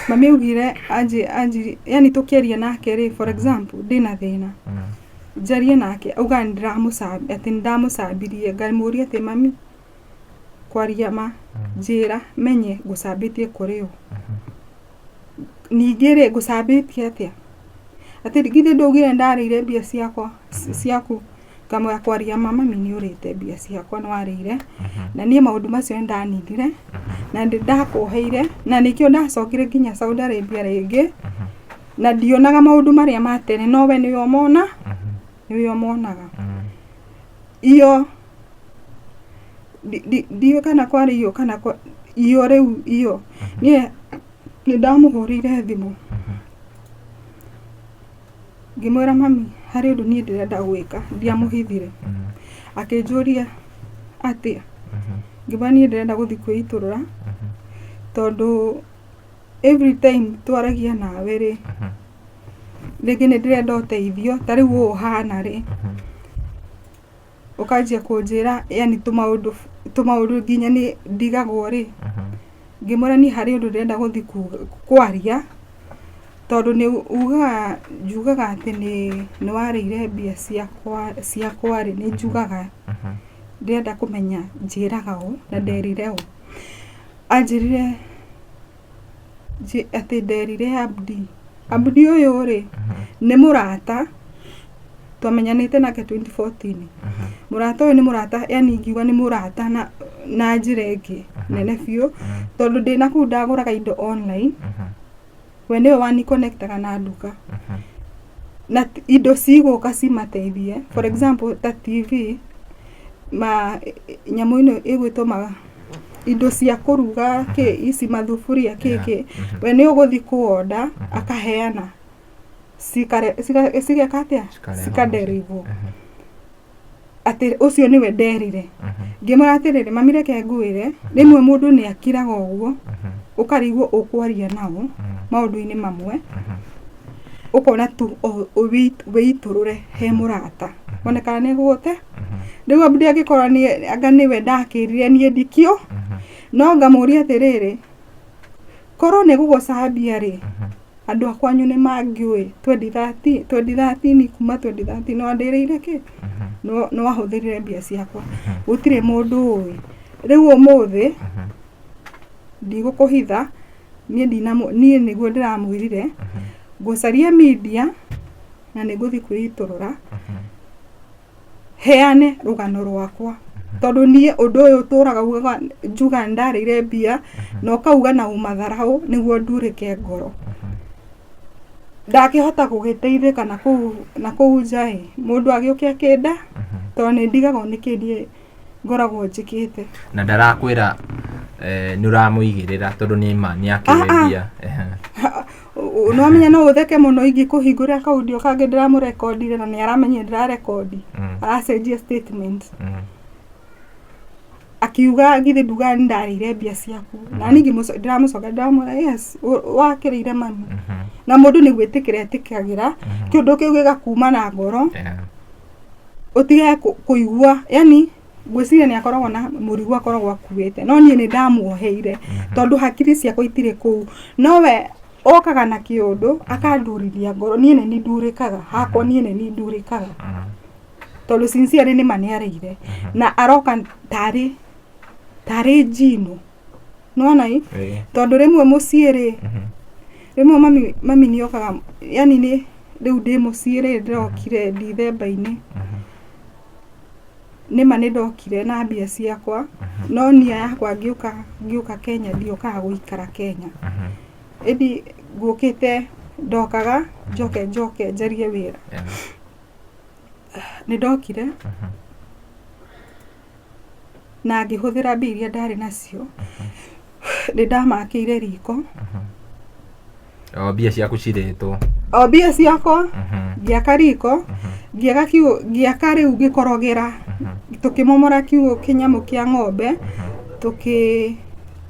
Mami augire anji anji, yani tũkĩaria nake rĩ, for example ndĩna thĩna, njarie nake, auga atĩ nĩndamũcambirie. Ngamũria atĩ, mami, kwaria ma, njĩra menye ngũcambĩtie kũrĩ ũ? Ningĩ rĩ, ngũcambĩtie atĩa? Atĩ githĩ ndũgire ndarĩire mbia ciakwa ciaku? Ngamwĩra kwaria ma mami nĩ ũrĩte mbia ciakwa nĩ warĩire na niĩ maũndũ macio nĩ ndaninire na nĩ ndakuoheire na nĩkĩo ndacokire nginya Saudi Arabia rĩngĩ na ndionaga maũndũ marĩa ma tene no we nĩwe ũmona nĩwe ũmonaga iyo ndiũĩ kana kwarĩ iyo kana iyo rĩu iyo niĩ nĩ ndamũhũrĩire thimũ ngĩmwĩra mami harĩ ũndũ niĩ ndĩrenda gwĩka ndiamũhithire akĩnjũria atĩa ngĩmwĩra niĩ ndĩrenda gũthiĩ kwĩitũrũra tondũ every time twaragia nawe rĩ rĩngĩ nĩ ndĩrenda ũteithio ta rĩu ũũ ũhana rĩ ũkanjia kũnjĩra yani tũmaũndũ tũmaũndũ nginya nĩ ndigagwo rĩ ngĩmwĩra niĩ harĩ ũndũ ndĩrenda gũthiĩ kwaria tondũ nĩ ugaga njugaga atĩ nĩ nĩ warĩire mbia ciakwa ciakwa rĩ nĩ njugaga ndĩrenda kũmenya njĩraga ũ na nderire ũ anjĩrire atĩ nderire Abdi Abdi ũyũ rĩ nĩ mũrata twamenyanĩte nake 2014 mũrata ũyũ nĩ mũrata yani ingiuga nĩ mũrata na, na njĩra ĩngĩ nene biũ tondũ ndĩna kũu ndagũraga indo online we nĩwe waniconnectaga na nduka na indo cigũka cimateithie for example ta TV ma nyamũ ĩno ĩgwĩtwo ma indo cia kũruga kĩ ici mathuburia kĩ kĩ we nĩ ũgũthiĩ kũonda akaheana cigeka atĩa Cikarehwo cikaderivwo atĩ ũcio nĩwe nderire ngĩmwĩra atĩrĩrĩ mami reke ngwĩre rĩmwe mũndũ nĩ akiraga ũguo ũkarigwo ũkwaria nao maũndũ-inĩ mamwe ũkona tu wĩitũrũre he mũrata one kana nĩ gũte rĩu Abdi angĩkorwo nĩ anga nĩwe ndakĩrire niĩ ndikĩũ no ngamũria atĩrĩrĩ korwo nĩ gũgũcambia rĩ andũ a kwanyu nĩ mangĩũĩ 2013 2013 kuma 2013 nĩ wandĩrĩire kĩ nĩ wahũthĩrire mbia ciakwa gũtirĩ mũndũ ũĩ rĩu ũmũthĩ ndigũkũhitha niĩ ndinamũ niĩ nĩguo ndĩramwĩrire ngũcaria media na nĩ ngũthiĩ kwĩitũrũra heane rũgano rwakwa tondũ niĩ ũndũ ũyũ ũtũraga ugaga njuga ndarĩire mbia na ũkauga na ũmatharaũ nĩguo ndurĩke ngoro ndakĩhota gũgĩteithĩka na kũu na kũu nja ĩ mũndũ agĩũke akĩnda tondũ nĩ ndigagwo nĩkĩ niĩ ngoragwo njĩkĩte Na ndarakwĩra nĩ ũramũigĩrĩra tondũ nĩ ma nĩ Ah, akĩrĩ mbia. Ehe. Nĩwamenya no ũtheke mũno ingĩkũhingũrĩra kaundio kangĩ ndĩramũrekondire na nĩ aramenya ndĩrarekondi aracenjia statement akiuga githĩ nduga nĩ ndarĩire mbia ciaku na niĩ ndĩramũcoka ndĩramwĩra yes wakĩrĩire mami na mũndũ nĩ gwĩtĩkĩra etĩkagĩra kĩũndũ kĩu gĩgakuma na ngoro ũtige kũigua yani ngwĩciria nĩ akoragwo na mũrigo akoragwo akuĩte no niĩ nĩ ndamuoheire tondũ hakiri ciakwa itirĩ kũu nowe okaga na kĩũndũ akandurithia ngoro niĩ nĩ niĩ ndurĩkaga hakwa niĩ nĩ niĩ ndurĩkaga tondũ sincerely nĩ ma nĩ arĩire na aroka tarĩ tarĩ njino nĩwona ĩ tondũ rĩmwe mũciĩ rĩ rĩmwe mami mami nĩ okaga yani nĩ rĩu ndĩ mũciĩ rĩ ndĩrokire ndithemba-inĩ nĩma nĩ ndokire na mbia ciakwa no nia yakwa ngĩũka ngĩũka Kenya ndiokaga gũikara Kenya ĩndi ngũkĩte ndokaga njoke njoke njarie wĩra nĩ ndokire na ngĩhũthĩra mbia iria ndarĩ nacio nĩ ndamakĩire riko O mbia ciaku cirĩtwo. O mbia ciakwa ngĩaka riko ngĩaka kiugũ ngĩaka rĩu ngĩkorogera tũkĩmomora kiugũ kĩnyamũ kĩa ng'ombe tũkĩ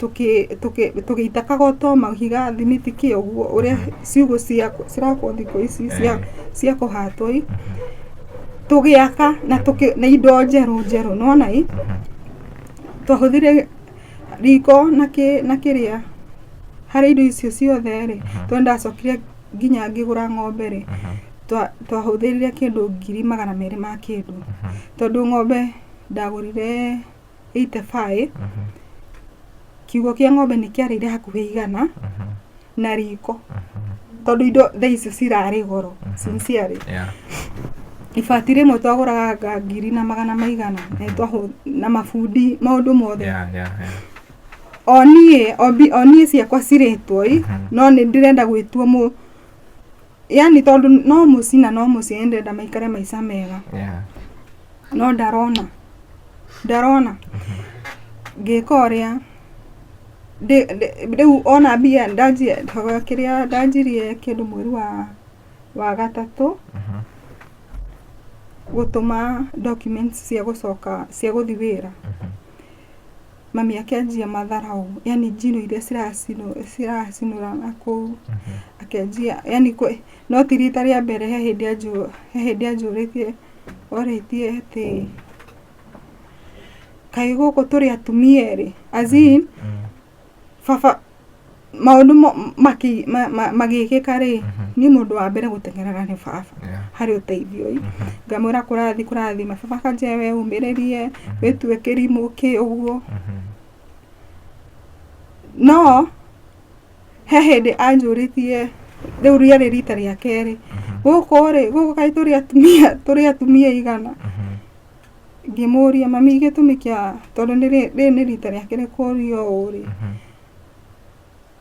tũkĩ tũkĩ tũgĩita kagoto mahiga thimiti kĩ ũguo ũrĩa ciugũ cia cirakwo thikũ ici cia cia kũhatwo i tũgĩaka na tũkĩ na indo njerũ njerũ nĩwona ĩ twahũthire riko na kĩ na kĩrĩa harĩ indo icio ciothe rĩ tondũ ndacokire nginya ngĩgũra ng'ombe rĩ twahũthĩrire kĩndũ 200,000 ma kĩndũ tondũ ng'ombe ndagũrire 85 kiugũ kĩa ng'ombe nĩ kĩarĩire hakuhĩ 100 na riko tondũ indo thaa icio cirarĩ goro sincerely. Ibati rĩmwe twagũraga nga ngiri na magana maigana na na mabundi maũndũ mothe. O niĩ o niĩ ciakwa cirĩtwo i no nĩ ndĩrenda gwĩtuo mũ yani tondũ no mũciĩ na no mũciĩ nĩ ndĩrenda maikare maica mega. No ndarona ndarona ngĩka ũrĩa rĩu ona mbia ndanjia kĩrĩa ndanjirie kĩndũ mweri wa gatatũ gũtũma documents cia gũcoka cia gũthiĩ wĩra. Mami akĩanjia matharau, yani njino iria ciracinũra na kũu akĩanjia yani no ti rita rĩa mbere, he hĩndĩ anjũrĩtie orĩtie atĩ kaĩ gũkũ tũrĩ atumia erĩ, as in baba maũndũ magĩkĩka rĩ, niĩ mũndũ wa mbere gũteng'erera nĩ baba harĩ ũteithio ĩ. Ngamwĩra kũrathiĩ kũrathiĩ, baba akanjĩra we ũmĩrĩrie, wĩtue kĩrimũ kĩ ũguo. No he hĩndĩ anjũrĩtie, rĩu rĩarĩ rita rĩa kerĩ, gũkũ rĩ, gũkũ kaĩ tũrĩ atumia aigana? Ngĩmũria mami gĩtũmi kĩa, tondũ rĩrĩ nĩ rita rĩa kerĩ kũrio ũũ rĩ,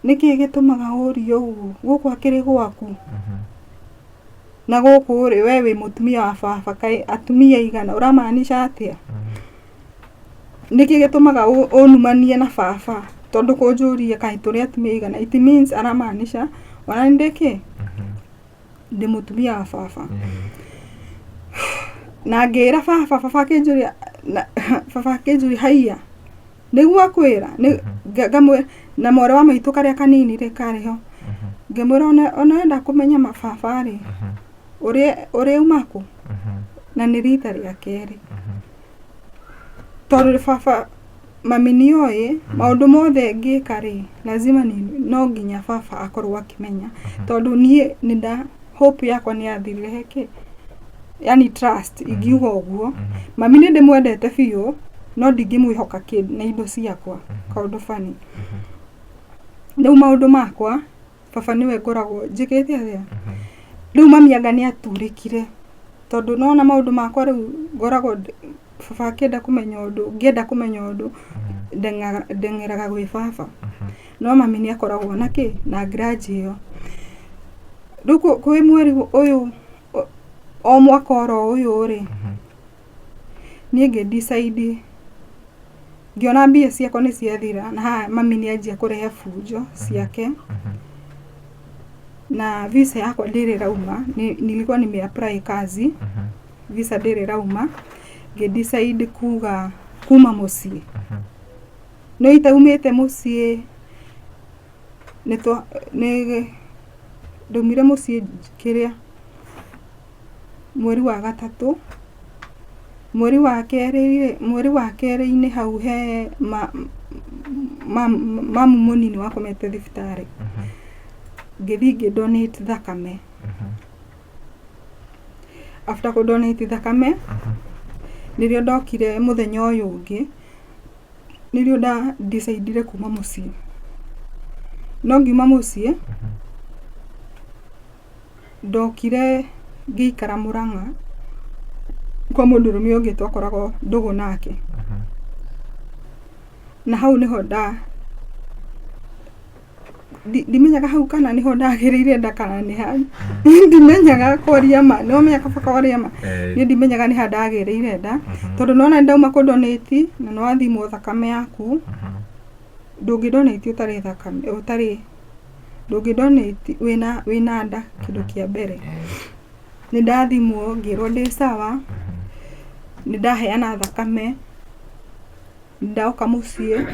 nĩkĩ gĩtũmaga ũrie ũguo? Gũkũ akĩrĩ gwaku? Na gũkũ rĩ, we wĩ mũtumia wa baba, kaĩ atumia aigana? Ũramaanisha atĩa? Nĩkĩ gĩtũmaga ũnumanie na baba? Tondũ kũnjũria kaĩ tũrĩ atumia aigana, it means aramaanisha ona nĩ ndĩ kĩ? Ndĩ mũtumia wa baba. Na ngĩra baba, baba akĩnjũria, baba akĩnjũria haiya, nĩguo akwĩra? Ngamwĩra, na mwarĩ wa maitũ karĩa kanini rĩ karĩ ho. Ngĩmwĩra ona wenda kũmenya mababa rĩ, ũrĩa auma kũ? Na nĩ rita rĩa kerĩ. Tondũ baba mami nĩ oĩ maũndũ mothe ngĩka rĩ, lazima no nginya baba akorwo akĩmenya. Tondũ niĩ nĩ nda hope yakwa nĩ yathirire he kĩ? Yani trust ingiuga ũguo. Mami nĩ ndĩmwendete biũ no ndingĩmwĩhoka na indo ciakwa, kaũndũ funny. Rĩu maũndũ makwa baba nĩwe ngoragwo njĩkĩte atĩa? Rĩu mami anga nĩ aturĩkire tondũ nĩwona maũndũ makwa rĩu ngoragwo baba akĩenda kũmenya ũndũ, ngĩenda kũmenya ũndũ ndeng'eraga gwĩ baba. No mami nĩ akoragwo na kĩ? Na grudge ĩyo. Rĩu kwĩ mweri ũyũ o mwaka oro ũyũ rĩ, niĩ ngĩ decide ngĩona mbia ciakwa nĩ ciathira na haha mami nĩ anjia kũrehe bunjo ciake na visa yakwa ndĩrĩ ĩrauma, nilikuwa nime apply kazi, visa ndĩrĩ ĩrauma, ngĩ decide kuga kuma mũciĩ. No itaumĩte mũciĩ nĩ ndaumire mũciĩ kĩrĩa mweri wa gatatũ, mweri wa kerĩ mweri wa kerĩ-inĩ hau he mamu mũnini wakomete thibitarĩ, ngĩthiĩ ngĩ donate thakame. After kũ donate thakame, nĩrĩo ndokire mũthenya ũyũ ũngĩ, nĩrĩo nda decide kuma mũciĩ. No ngiuma mũciĩ, ndokire ngĩikara Mũrang'a kwa mũndũrũme ũngĩ twakoragwo ndũgũ nake. Na hau nĩho nda ndimenyaga hau kana nĩho ndagĩrĩire nda kana nĩ ha, ndimenyaga kwaria ma, nĩwamenya kaba kwaria ma, niĩ ndimenyaga nĩ ha ndagĩrĩire nda, tondũ nĩwona nĩndauma kũ donate na nĩwathimwo thakame yaku, ndũngĩ donate ũtarĩ thakame, ũtarĩ, ndũngĩ donate wĩna nda kĩndũ kĩa mbere. Nĩndathimwo ngĩrwo ndĩ sawa, nĩndaheana thakame, ndoka mũciĩ,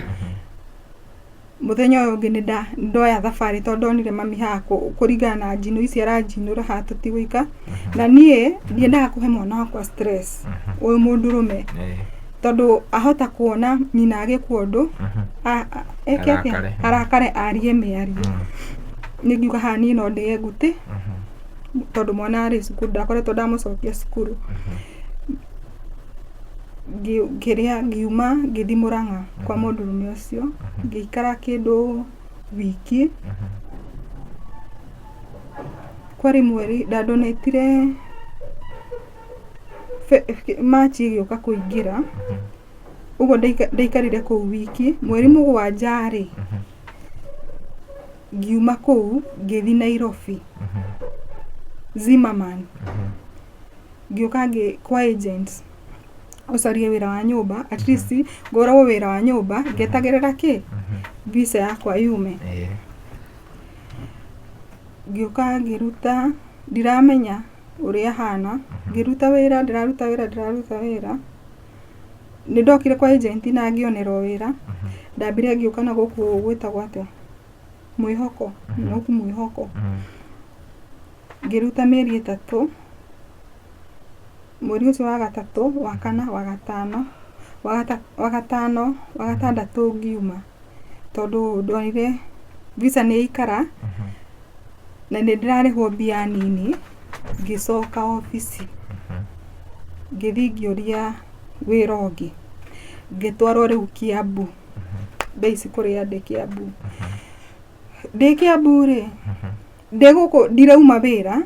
mũthenya ũyũ ũngĩ nĩndoya thabarĩ tondũ ndonire mami haha kũringana na njino ici aranjinũra haha tũtigũikara, na niĩ ndiendaga kũhe mwana wakwa stress ũyũ mũndũrũme, tondũ ahota kuona nyina agĩkwo ũndũ, eke atĩa? Arakare. Arakare arie mĩario. Niĩ ngiuga haha niĩ no ndĩe ngutĩ, tondũ mwana arĩ cukuru ndakoretwo ndamũcokia cukuru. Ngĩrĩa ngiuma ngĩthiĩ Mũrang'a kwa mũndũrũme ũcio, ngĩikara kĩndũ wiki. Kwarĩ mweri ndandonĩtire. Machi ĩgĩũka kũingĩra ũguo ndaikarire kũu wiki mweri 7 rĩ, ngiuma kũu ngĩthiĩ Nairobi Zimmerman, ngĩũka ngĩ kwa agent ũcarie wĩra wa nyũmba, at least ngoragwo wĩra wa nyũmba ngĩetagĩrĩra kĩ visa yakwa yume. Ngĩũka ngĩruta, ndiramenya ũrĩa hana, ngĩruta wĩra, ndĩraruta wĩra, ndĩraruta wĩra. Nĩ ndokire kwa agent na ngĩonerwo wĩra. Ndambire ngĩũka na gũkũ gwĩtagwo atĩa, Mwĩhoko, gũkũ Mwĩhoko. Ngĩruta mĩeri 3, mweri ũcio wa gatatũ, wa kana, wa gatano, wa gatano, wa gatandatũ ngiuma, tondũ ndonire visa nĩ yaikara na nĩ ndĩrarĩhwo mbia nini. Ngĩcoka obici, ngĩthiĩ ngĩũria wĩra ũngĩ, ngĩtwarwo rĩu Kiambu, thaa ici kũrĩa ndĩ Kiambu. Ndĩ Kiambu rĩ, ndĩ gũkũ ndirauma wĩra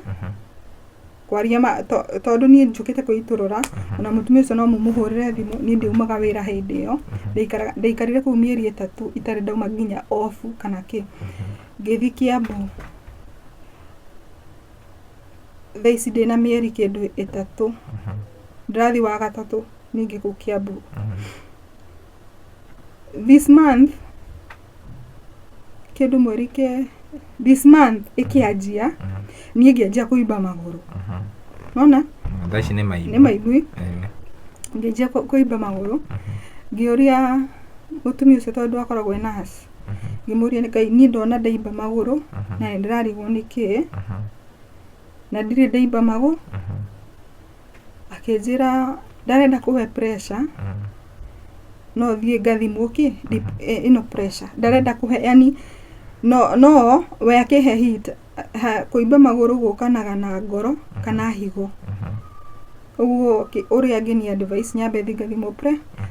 kwaria ma, tondũ niĩ njũkĩte kwĩitũrũra, ona mũtumia ũcio no mũmũhũrĩre thimũ, niĩ ndiumaga wĩra hĩndĩ ĩyo. Ndaikarire kũu mĩeri 3 itarĩ ndauma nginya off kana kĩ. Ngĩthiĩ Kiambu, thaa ici ndĩna mĩeri kĩndũ 3, ndĩrathiĩ wa gatatũ ningĩ kũu Kiambu. This month kĩndũ mweri ke this month ĩkĩanjia, niĩ ngĩanjia kũimba magũrũ, nona. Thaa ici nĩ maimbu. Nĩ maimbu. Ngĩanjia kũimba magũrũ, ngĩũria mũtumia ũcio, tondũ akoragwo e nurse, ngĩmũria, "Ngai, niĩ ndona ndaimba magũrũ na nĩ ndĩrarigwo nĩkĩ, na ndirĩ ndaimba magũrũ." Akĩnjĩra ndarenda kũhe pressure, no thiĩ ngathimwo kĩ ĩno pressure ndarenda kũhe, yani no we akĩhe hint kũimba magũrũ gũkanaga na ngoro kana higo. Ũguo ũrĩa angĩni advice nyambe thiĩ ngathimwo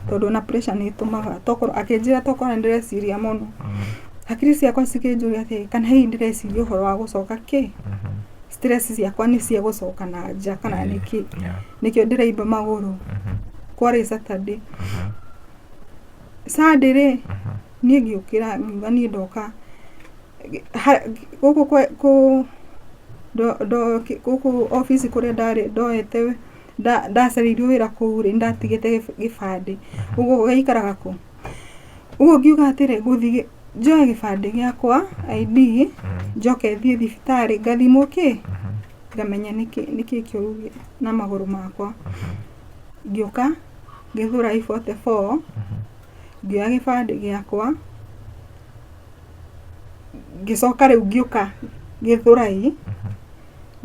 tondũ ona pressure nĩ ĩtũmaga tokorwo. Akĩnjĩra tokorwo nĩ ndĩreciria mũno. Hakiri ciakwa cikĩnjũria atĩ kana hihi ndĩreciria ũhoro wa gũcoka kĩ stress ciakwa nĩ cia gũcoka na nja kana nĩkĩ nĩkĩo ndĩraimba magũrũ. Kwarĩ Saturday, Sunday rĩ, niĩ ngĩũkĩra ngiuga niĩ ndoka gũkũ kũ gũkũ obici kũrĩa ndarĩ ndoete ndacarĩirio wĩra kũu rĩ, nĩndatigĩte gĩbandĩ, ũguo gĩikaraga kũ. Ũguo ngiuga atĩrĩ, ngũthiĩ njoe gĩbandĩ gĩakwa, ID, njoke thiĩ thibitarĩ ngathimwo kĩ ngamenya nĩkĩ kĩũru na magũrũ makwa. Ngĩũka Gĩthũrai 44, ngĩoya gĩbandĩ gĩakwa, ngĩcoka rĩu ngĩũka Gĩthũrai,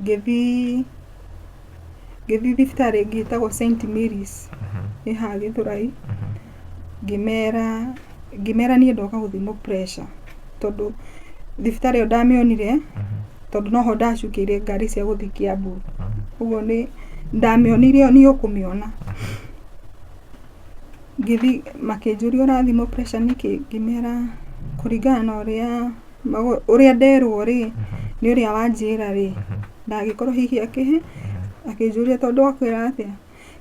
ngĩthiĩ thibitarĩ ĩngĩ ĩtagwo St Mary's ĩ haha Gĩthũrai, ngĩmera niĩ ndoka gũthimwo pressure, tondũ thibitarĩ ĩyo ndamĩonire tondũ noho ndacukĩire ngari cia gũthiĩ Kiambu, ũguo nĩ ndamĩonire, niĩ ũkũmĩona. Ngĩthiĩ makĩnjũria, "Ũrathimwo pressure nĩkĩ?" Ngĩmera kũringana na ũrĩa nderwo rĩ, nĩ ũrĩa wanjĩra rĩ, ndangĩkorwo hihi akĩhe. Akĩnjũria, "Tondũ akwĩra atĩa?"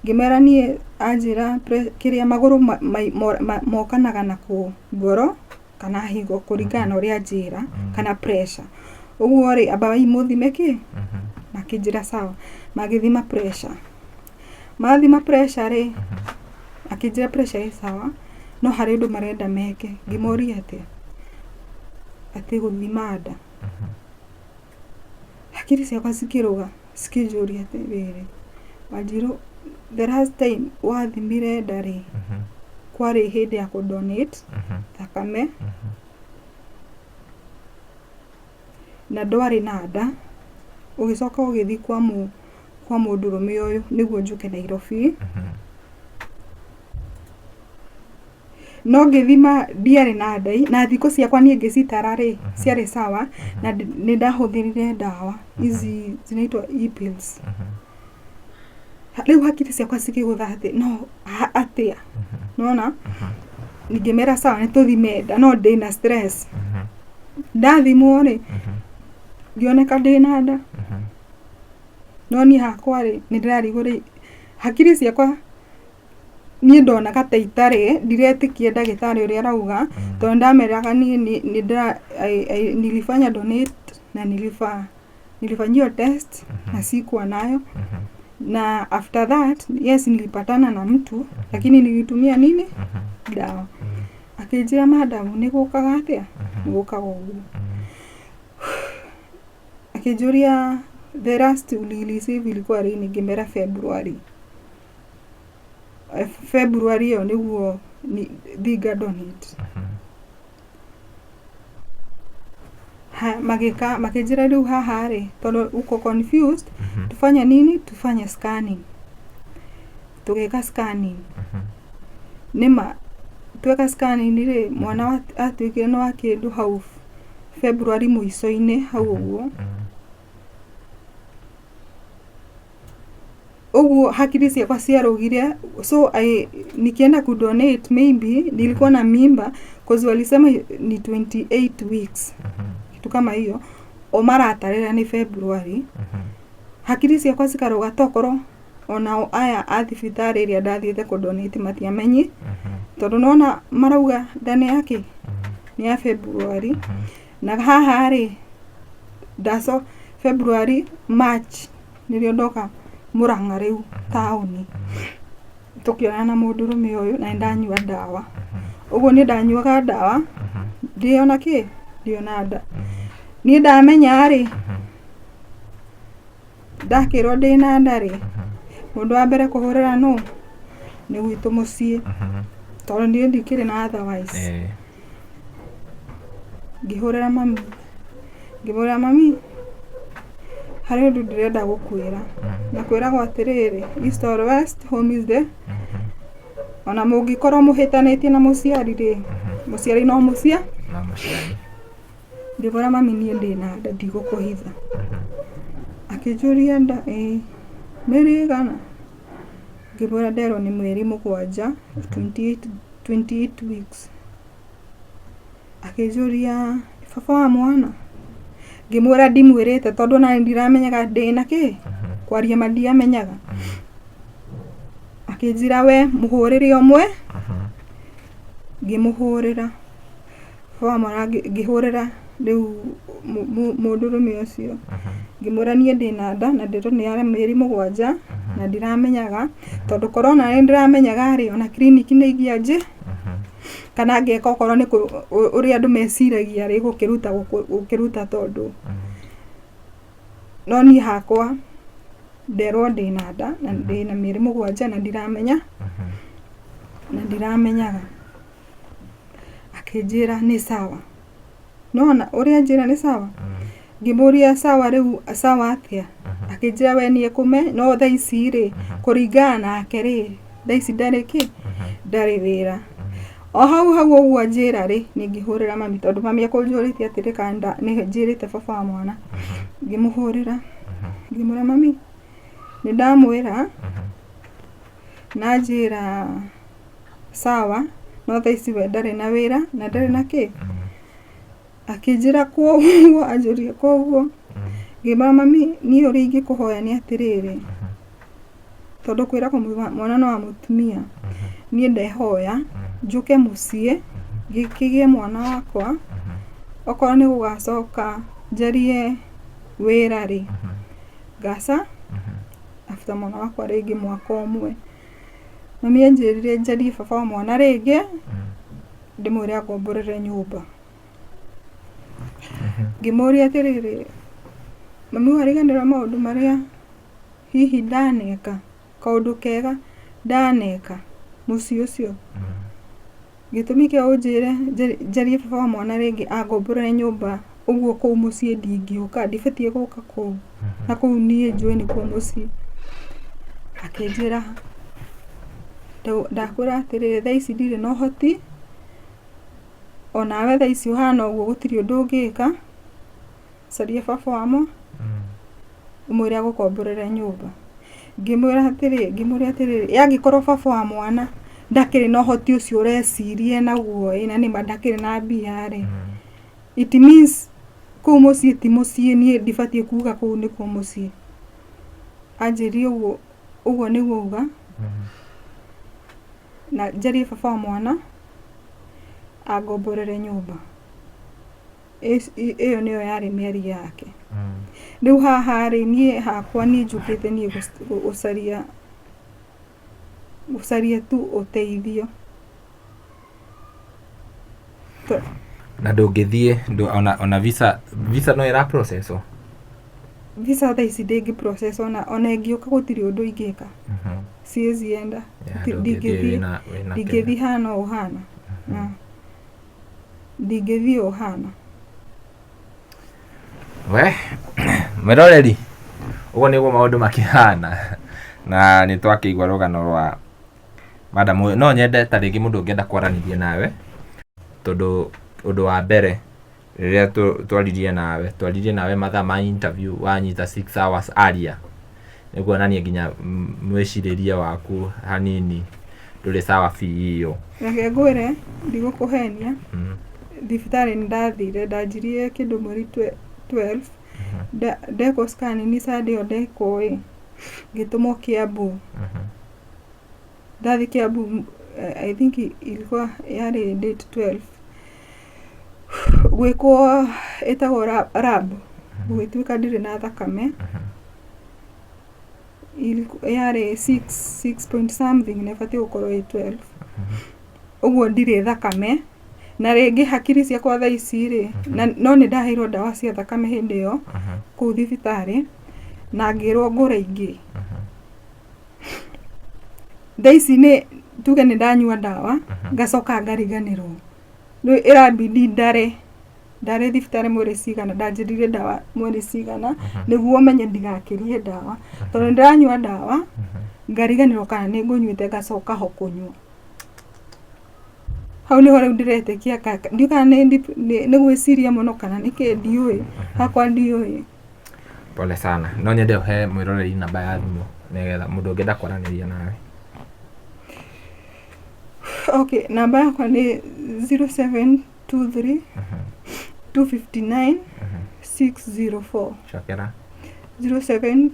Ngĩmera niĩ anjĩra kĩrĩa magũrũ mokanaga na ngoro kana higo, kũringana na ũrĩa anjĩra, kana pressure. Ũguo rĩ, amba mũthime kĩ. Makĩnjĩra sawa, magĩthima pressure. Mathima pressure rĩ, akĩnjĩra pressure ĩ sawa, no harĩ ũndũ marenda meke. Ngĩmoria, "Atĩa?" Atĩ gũthima nda. Hakiri ciakwa cikĩrũga, cikĩnjũria atĩrĩrĩ, "Wanjirũ, the last time wathimire nda rĩ, kwarĩ hĩndĩ ya kũ donate thakame na ndwarĩ na nda, ũgĩcoka ũgĩthiĩ kwa mũndũrũme ũyũ nĩguo njũke Nairobi, no ngĩthima ndiarĩ na nda, na thikũ ciakwa niĩ ngĩcitara rĩ, ciarĩ sawa, na nĩ ndahũthĩrire ndawa ici zinaitwa e-pills." Rĩu hakiri ciakwa cikĩgũtha atĩ no atĩa nona. Ngĩmera sawa, nĩ tũthime nda, no ndĩna stress. Ndathimwo rĩ, ngĩoneka ndĩna nda, no niĩ hakwa rĩ, nĩ ndĩrarigwo rĩ, Hakiri ciakwa niĩ ndonaga ta itarĩ ndiretĩkia ndagĩtarĩ ũrĩa arauga, tondũ ndameraga niĩ nĩ ndĩra nilifanya donate na nilifanyiwa test na sikuwa nayo. Na after that, yes, nilipatana na mtu, lakini nilitumia nini, dawa. Akĩnjĩra, "Madam, nĩ gũkaga atĩa? Nĩ gũkaga ũguo." Akĩnjũria, "The last ulireceive ilikuwa lini?" Ngĩmera February. February ĩyo nĩguo thinga donate. Ha, magĩka makĩnjĩra rĩu haha rĩ, tondũ uko confused, tufanye nini? Tufanye scanning. Tũgĩka scanning. Nĩma tweka scanning rĩ, mwana atuĩkire nĩ wa kĩndũ hau February mũico-inĩ hau ũguo. Ũguo hakiri ciakwa ciarũgire. So nikienda kudonate, maybe nilikuwa na mimba, cause walisema ni 28 weeks, kitu kama hiyo. O maratarĩra nĩ February. Hakiri ciakwa cikaruga, tokorwo onao aya a thibitarĩ ĩrĩa ndathiĩte kũdonate matiamenyi, tondũ nona marauga nda nĩ ya kĩ, nĩ ya February. Na haha rĩ, ndaco February, March nĩrĩo ndoka Mũrang'a rĩu taũni, tũkĩonana na mũndũrũme ũyũ, na nĩndanyua ndawa. Ũguo niĩ ndanyuaga ndawa ndĩona kĩ, ndĩona nda. Niĩ ndamenya rĩ, ndakĩrwo ndĩna nda rĩ, mũndũ wa mbere kũhũrĩra nũ? Nĩ gwitũ mũciĩ, tondũ niĩ ndikĩrĩ na otherwise. Ngĩhũrĩra mami, ngĩmwĩra, "Mami, harĩ ũndũ ndĩrenda gũkwĩra." Na kwĩragwo atĩrĩrĩ, east or west, home is the, ona mũngĩkorwo mũhĩtanĩtie na mũciari rĩ, mũciari no mũcia. No mũciari. Ngĩmwĩra, "Mami, niĩ ndĩna nda, ndigũkũhitha." Akĩnjũria, "Nda?" "Ĩĩ." "Mĩeri ĩigana?" Ngĩmwĩra nderwo nĩ mweri 7, 28 weeks. Akĩnjũria, "Baba wa mwana?" Ngĩmwĩra ndimwĩrĩte, tondũ ona ndiramenyaga ndĩna kĩ, kwaria ma ndiamenyaga. Akĩnjĩra, "We mũhũrĩre ũmwe." Ngĩmũhũrĩra baba wa mwana, ngĩhũrĩra rĩu mũndũrũme ũcio, ngĩmwĩra niĩ ndĩna nda na ndĩrona nĩ ya mĩeri 7 na ndiramenyaga, tondũ korwo ona nĩ ndĩramenyaga rĩ, ona kiriniki nĩ ingĩanjĩ kana ngeka okorwo nĩ ũrĩa andũ meciragia rĩ, gũkĩruta gũkĩruta, tondũ no niĩ hakwa nderwo ndĩna nda na ndĩna mĩeri 7 na ndiramenya na ndiramenyaga. Akĩnjĩra nĩ sawa. Nona ũrĩa anjĩra nĩ sawa, ngĩmũria, "Sawa rĩu sawa atĩa?" Akĩnjĩra we nĩ ekũme, no thaa ici rĩ, kũringana nake rĩ, thaa ici ndarĩ kĩ, ndarĩ wĩra. O hau hau ũguo anjĩra rĩ, niĩ ngĩhũrĩra mami, tondũ mami ekũnjũrĩtie atĩrĩ kana nĩ njĩrĩte baba wa mwana. Ngĩmũhũrĩra, ngĩmwĩra, "Mami, nĩ ndamwĩra na anjĩra sawa, no thaa ici we ndarĩ na wĩra na ndarĩ na kĩ." Akĩnjĩra koguo, anjũria koguo. Ngĩmwĩra, "Mami, niĩ ũrĩa ingĩkũhoya nĩ atĩrĩrĩ, tondũ kwĩragwo mwana no wa mũtumia, niĩ ndehoya njũke mũciĩ ngĩkĩgĩe mwana wakwa. Okorwo nĩ gũgacoka njarie wĩra rĩ, ngaca after mwana wakwa rĩngĩ mwaka ũmwe." Mami anjĩrire njarie baba wa mwana rĩngĩ, ndĩmwĩre angomborere nyũmba. Ngĩmũria atĩrĩrĩ, "Mami, wariganĩrwo maũndũ marĩa hihi ndaneka, kaũndũ kega ndaneka mũciĩ ũcio? Gĩtũmi kĩa ũnjĩre njarie baba wa mwana rĩngĩ angomborere nyũmba ũguo kũu mũciĩ ndingĩũka, ndibatiĩ gũka kũu, na kũu niĩ njũĩ nĩkuo mũciĩ." Akĩnjĩra, "Ndakwĩra atĩrĩrĩ, thaa ici ndirĩ na ũhoti, onawe thaa ici ũhana ũguo gũtirĩ ũndũ ũngĩka. Caria baba wa mwana ũmwĩre agũkomborere nyũmba." Ngĩmwĩra atĩrĩ, ngĩmũria atĩrĩrĩ, yangĩkorwo baba wa mwana ndakĩrĩ na ũhoti ũcio ũreciria naguo ĩ, na nĩma ndakĩrĩ na mbia rĩ, it means kũu mũciĩ ti mũciĩ, niĩ ndibatiĩ kuga kũu nĩkuo mũciĩ. Anjĩrire ũguo. Ũguo nĩguo auga. Na njarie baba wa mwana angomborere nyũmba. Ĩyo nĩyo yarĩ mĩario yake. Rĩu haha rĩ, niĩ hakwa niĩ njũkĩte niĩ gũcaria gũcaria tu ũteithio. Na ndũngĩthiĩ ona ona visa visa no ĩra process o? Visa thaa ici ndĩngĩ process ona ona ĩngĩũka gũtirĩ ũndũ ingĩka. Siwezi enda. Yeah, Ndingĩthiĩ ndũngĩthiĩ wĩna wĩna ndingĩthiĩ hana ũũ hana. Ndingĩthiĩ ũũ hana. We mwĩroreri, ũguo nĩguo maũndũ makĩhana na nĩ twakĩigua rũgano rwa madam ũyũ. No nyende ta rĩngĩ mũndũ ũngĩenda kwaranĩria nawe, tondũ ũndũ wa mbere rĩrĩa twaririe nawe, twaririe nawe mathaa ma interview wanyita 6 hours aria, nĩ kuonania nginya mwĩcirĩrie waku hanini ndũrĩ sawa biũ. Reke ngwĩre, ndigũkũhenia, thibitarĩ nĩ ndathire, ndanjirie kĩndũ mweri 12, ndekwo scan nĩ Sunday ĩyo ndekwo ĩ, ngĩtũmwo Kiambu. Ndathiĩ Kiambu, I think ilikuwa yarĩ date 12, gwĩkwo ĩtagwo lab, gũgĩtuĩka ndirĩ na thakame, yarĩ 6 point something na ĩbatiĩ gũkorwo ĩ 12. Ũguo ndirĩ thakame, na rĩngĩ hakiri ciakwa thaa ici rĩ, na no nĩ ndaheirwo ndawa cia thakame hĩndĩ ĩyo kũu thibitarĩ, na ngĩrwo ngũre ingĩ. Thaa ici nĩ tuge nĩ ndanyua ndawa, ngacoka ngariganĩrwo. Rĩu ĩrambindi ndare, ndarĩ thibitarĩ mweri cigana, ndanjĩrire ndawa mweri cigana, nĩguo menye ndigakĩrie ndawa. Tondũ nĩ ndĩranyua ndawa, ngariganĩrwo kana nĩ ngũnyuĩte ngacoka ho kũnyua. Hau nĩho rĩu ndĩretĩkia ndiũĩ kana nĩ gwĩciria mũno kana nĩkĩ ndiũĩ, hakwa ndiũĩ. Pole sana. No nyende ũhe mwĩroreri namba ya thimũ nĩgetha mũndũ ũngĩenda kwaranĩria nawe. Okay, namba yakwa nĩ 0723 259 604. Cokera. 0723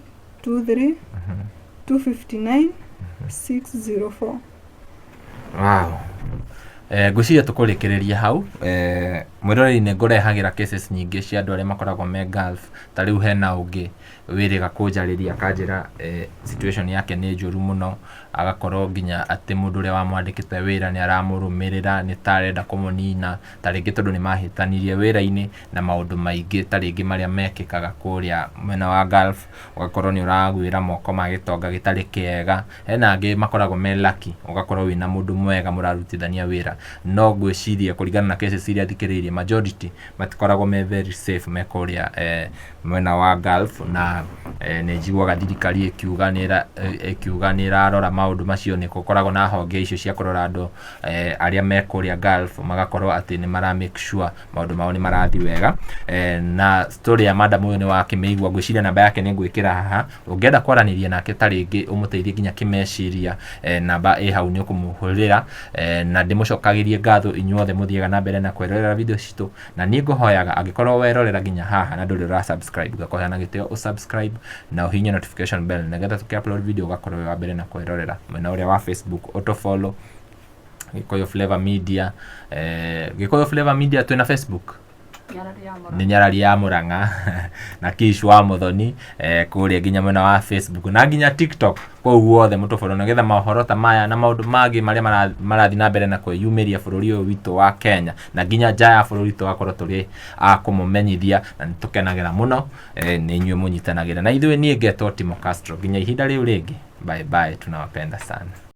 259 604. Wow. Ngwĩciria tũkũrĩkĩrĩria hau. Mwĩroreri nĩ ngũrehagĩra cases nyingĩ cia andũ arĩa makoragwo me Gulf. Ta rĩu hena ũngĩ wĩrĩga kũnjarĩria akanjĩra situation yake nĩ njũru mũno, agakorwo nginya atĩ mũndũ ũrĩa wamwandĩkĩte wĩra nĩ aramũrũmĩrĩra, nĩ ta arenda kũmũnina, ta rĩngĩ tondũ nĩ mahĩtanirie wĩra-inĩ na maũndũ maingĩ ta rĩngĩ marĩa mekĩkaga kũrĩa mwena wa Gulf, ũgakorwo nĩ ũragwĩra moko ma gĩtonga gĩtarĩ kĩega. Hena angĩ makoragwo me lucky, ũgakorwo wĩna mũndũ mwega mũrarutithania wĩra, no ngwĩciria kũringana na cases iria thikĩrĩirie majority matikoragwo me very safe me kũrĩa mwena wa Gulf, na nĩ njiguaga thirikari ĩkiuga nĩ ĩkiuga nĩ ĩrarora maũndũ macio, nĩ gũkoragwo na honge icio cia kũrora andũ arĩa me kũrĩa Gulf, magakorwo atĩ nĩ mara make sure maũndũ mao nĩ marathiĩ wega. Na story ya madam ũyũ nĩ wakĩmĩigua, ngwĩciria namba yake nĩ ngwĩkĩra haha, ũngĩenda kwaranĩria nake ta rĩngĩ ũmũteithie nginya kĩmeciria, namba ĩ hau nĩ ũkũmũhũrĩra. Na ndĩmũcokagĩrie ngatho inyuothe mũthiaga na mbere na kwĩrorera video citũ, na niĩ ngũhoyaga angĩkorwo werorera nginya haha na ndũrĩ ũra subscribe, ngakũhoya na gĩtĩo ũ subscribe na ũhihinye notification bell nĩgetha tũkĩ upload video ũgakorwo wĩ wa mbere na kwĩrorera. Mwena ũrĩa wa Facebook ũtũ follow Gĩkũyũ Flavor Media, Gĩkũyũ Flavor Media twĩna Facebook nĩ Nyarari ya Mũrang'a na Kish wa Mũthoni, kũrĩa nginya mwena wa Facebook na nginya TikTok, kũu guothe mũtũfollow nĩgetha mohoro ta maya na maũndũ mangĩ marĩa marathiĩ na mbere na kwĩyumĩria bũrũri ũyũ witũ wa Kenya na nginya nja ya bũrũri tũgakorwo tũrĩ a kũmũmenyithia, na nĩ tũkenagĩra mũno nĩ inyuĩ mũnyitanagĩra na ithuĩ. Niĩ ngetwo Timo Castro, nginya ihinda rĩu rĩngĩ, bye bye, tunawapenda sana.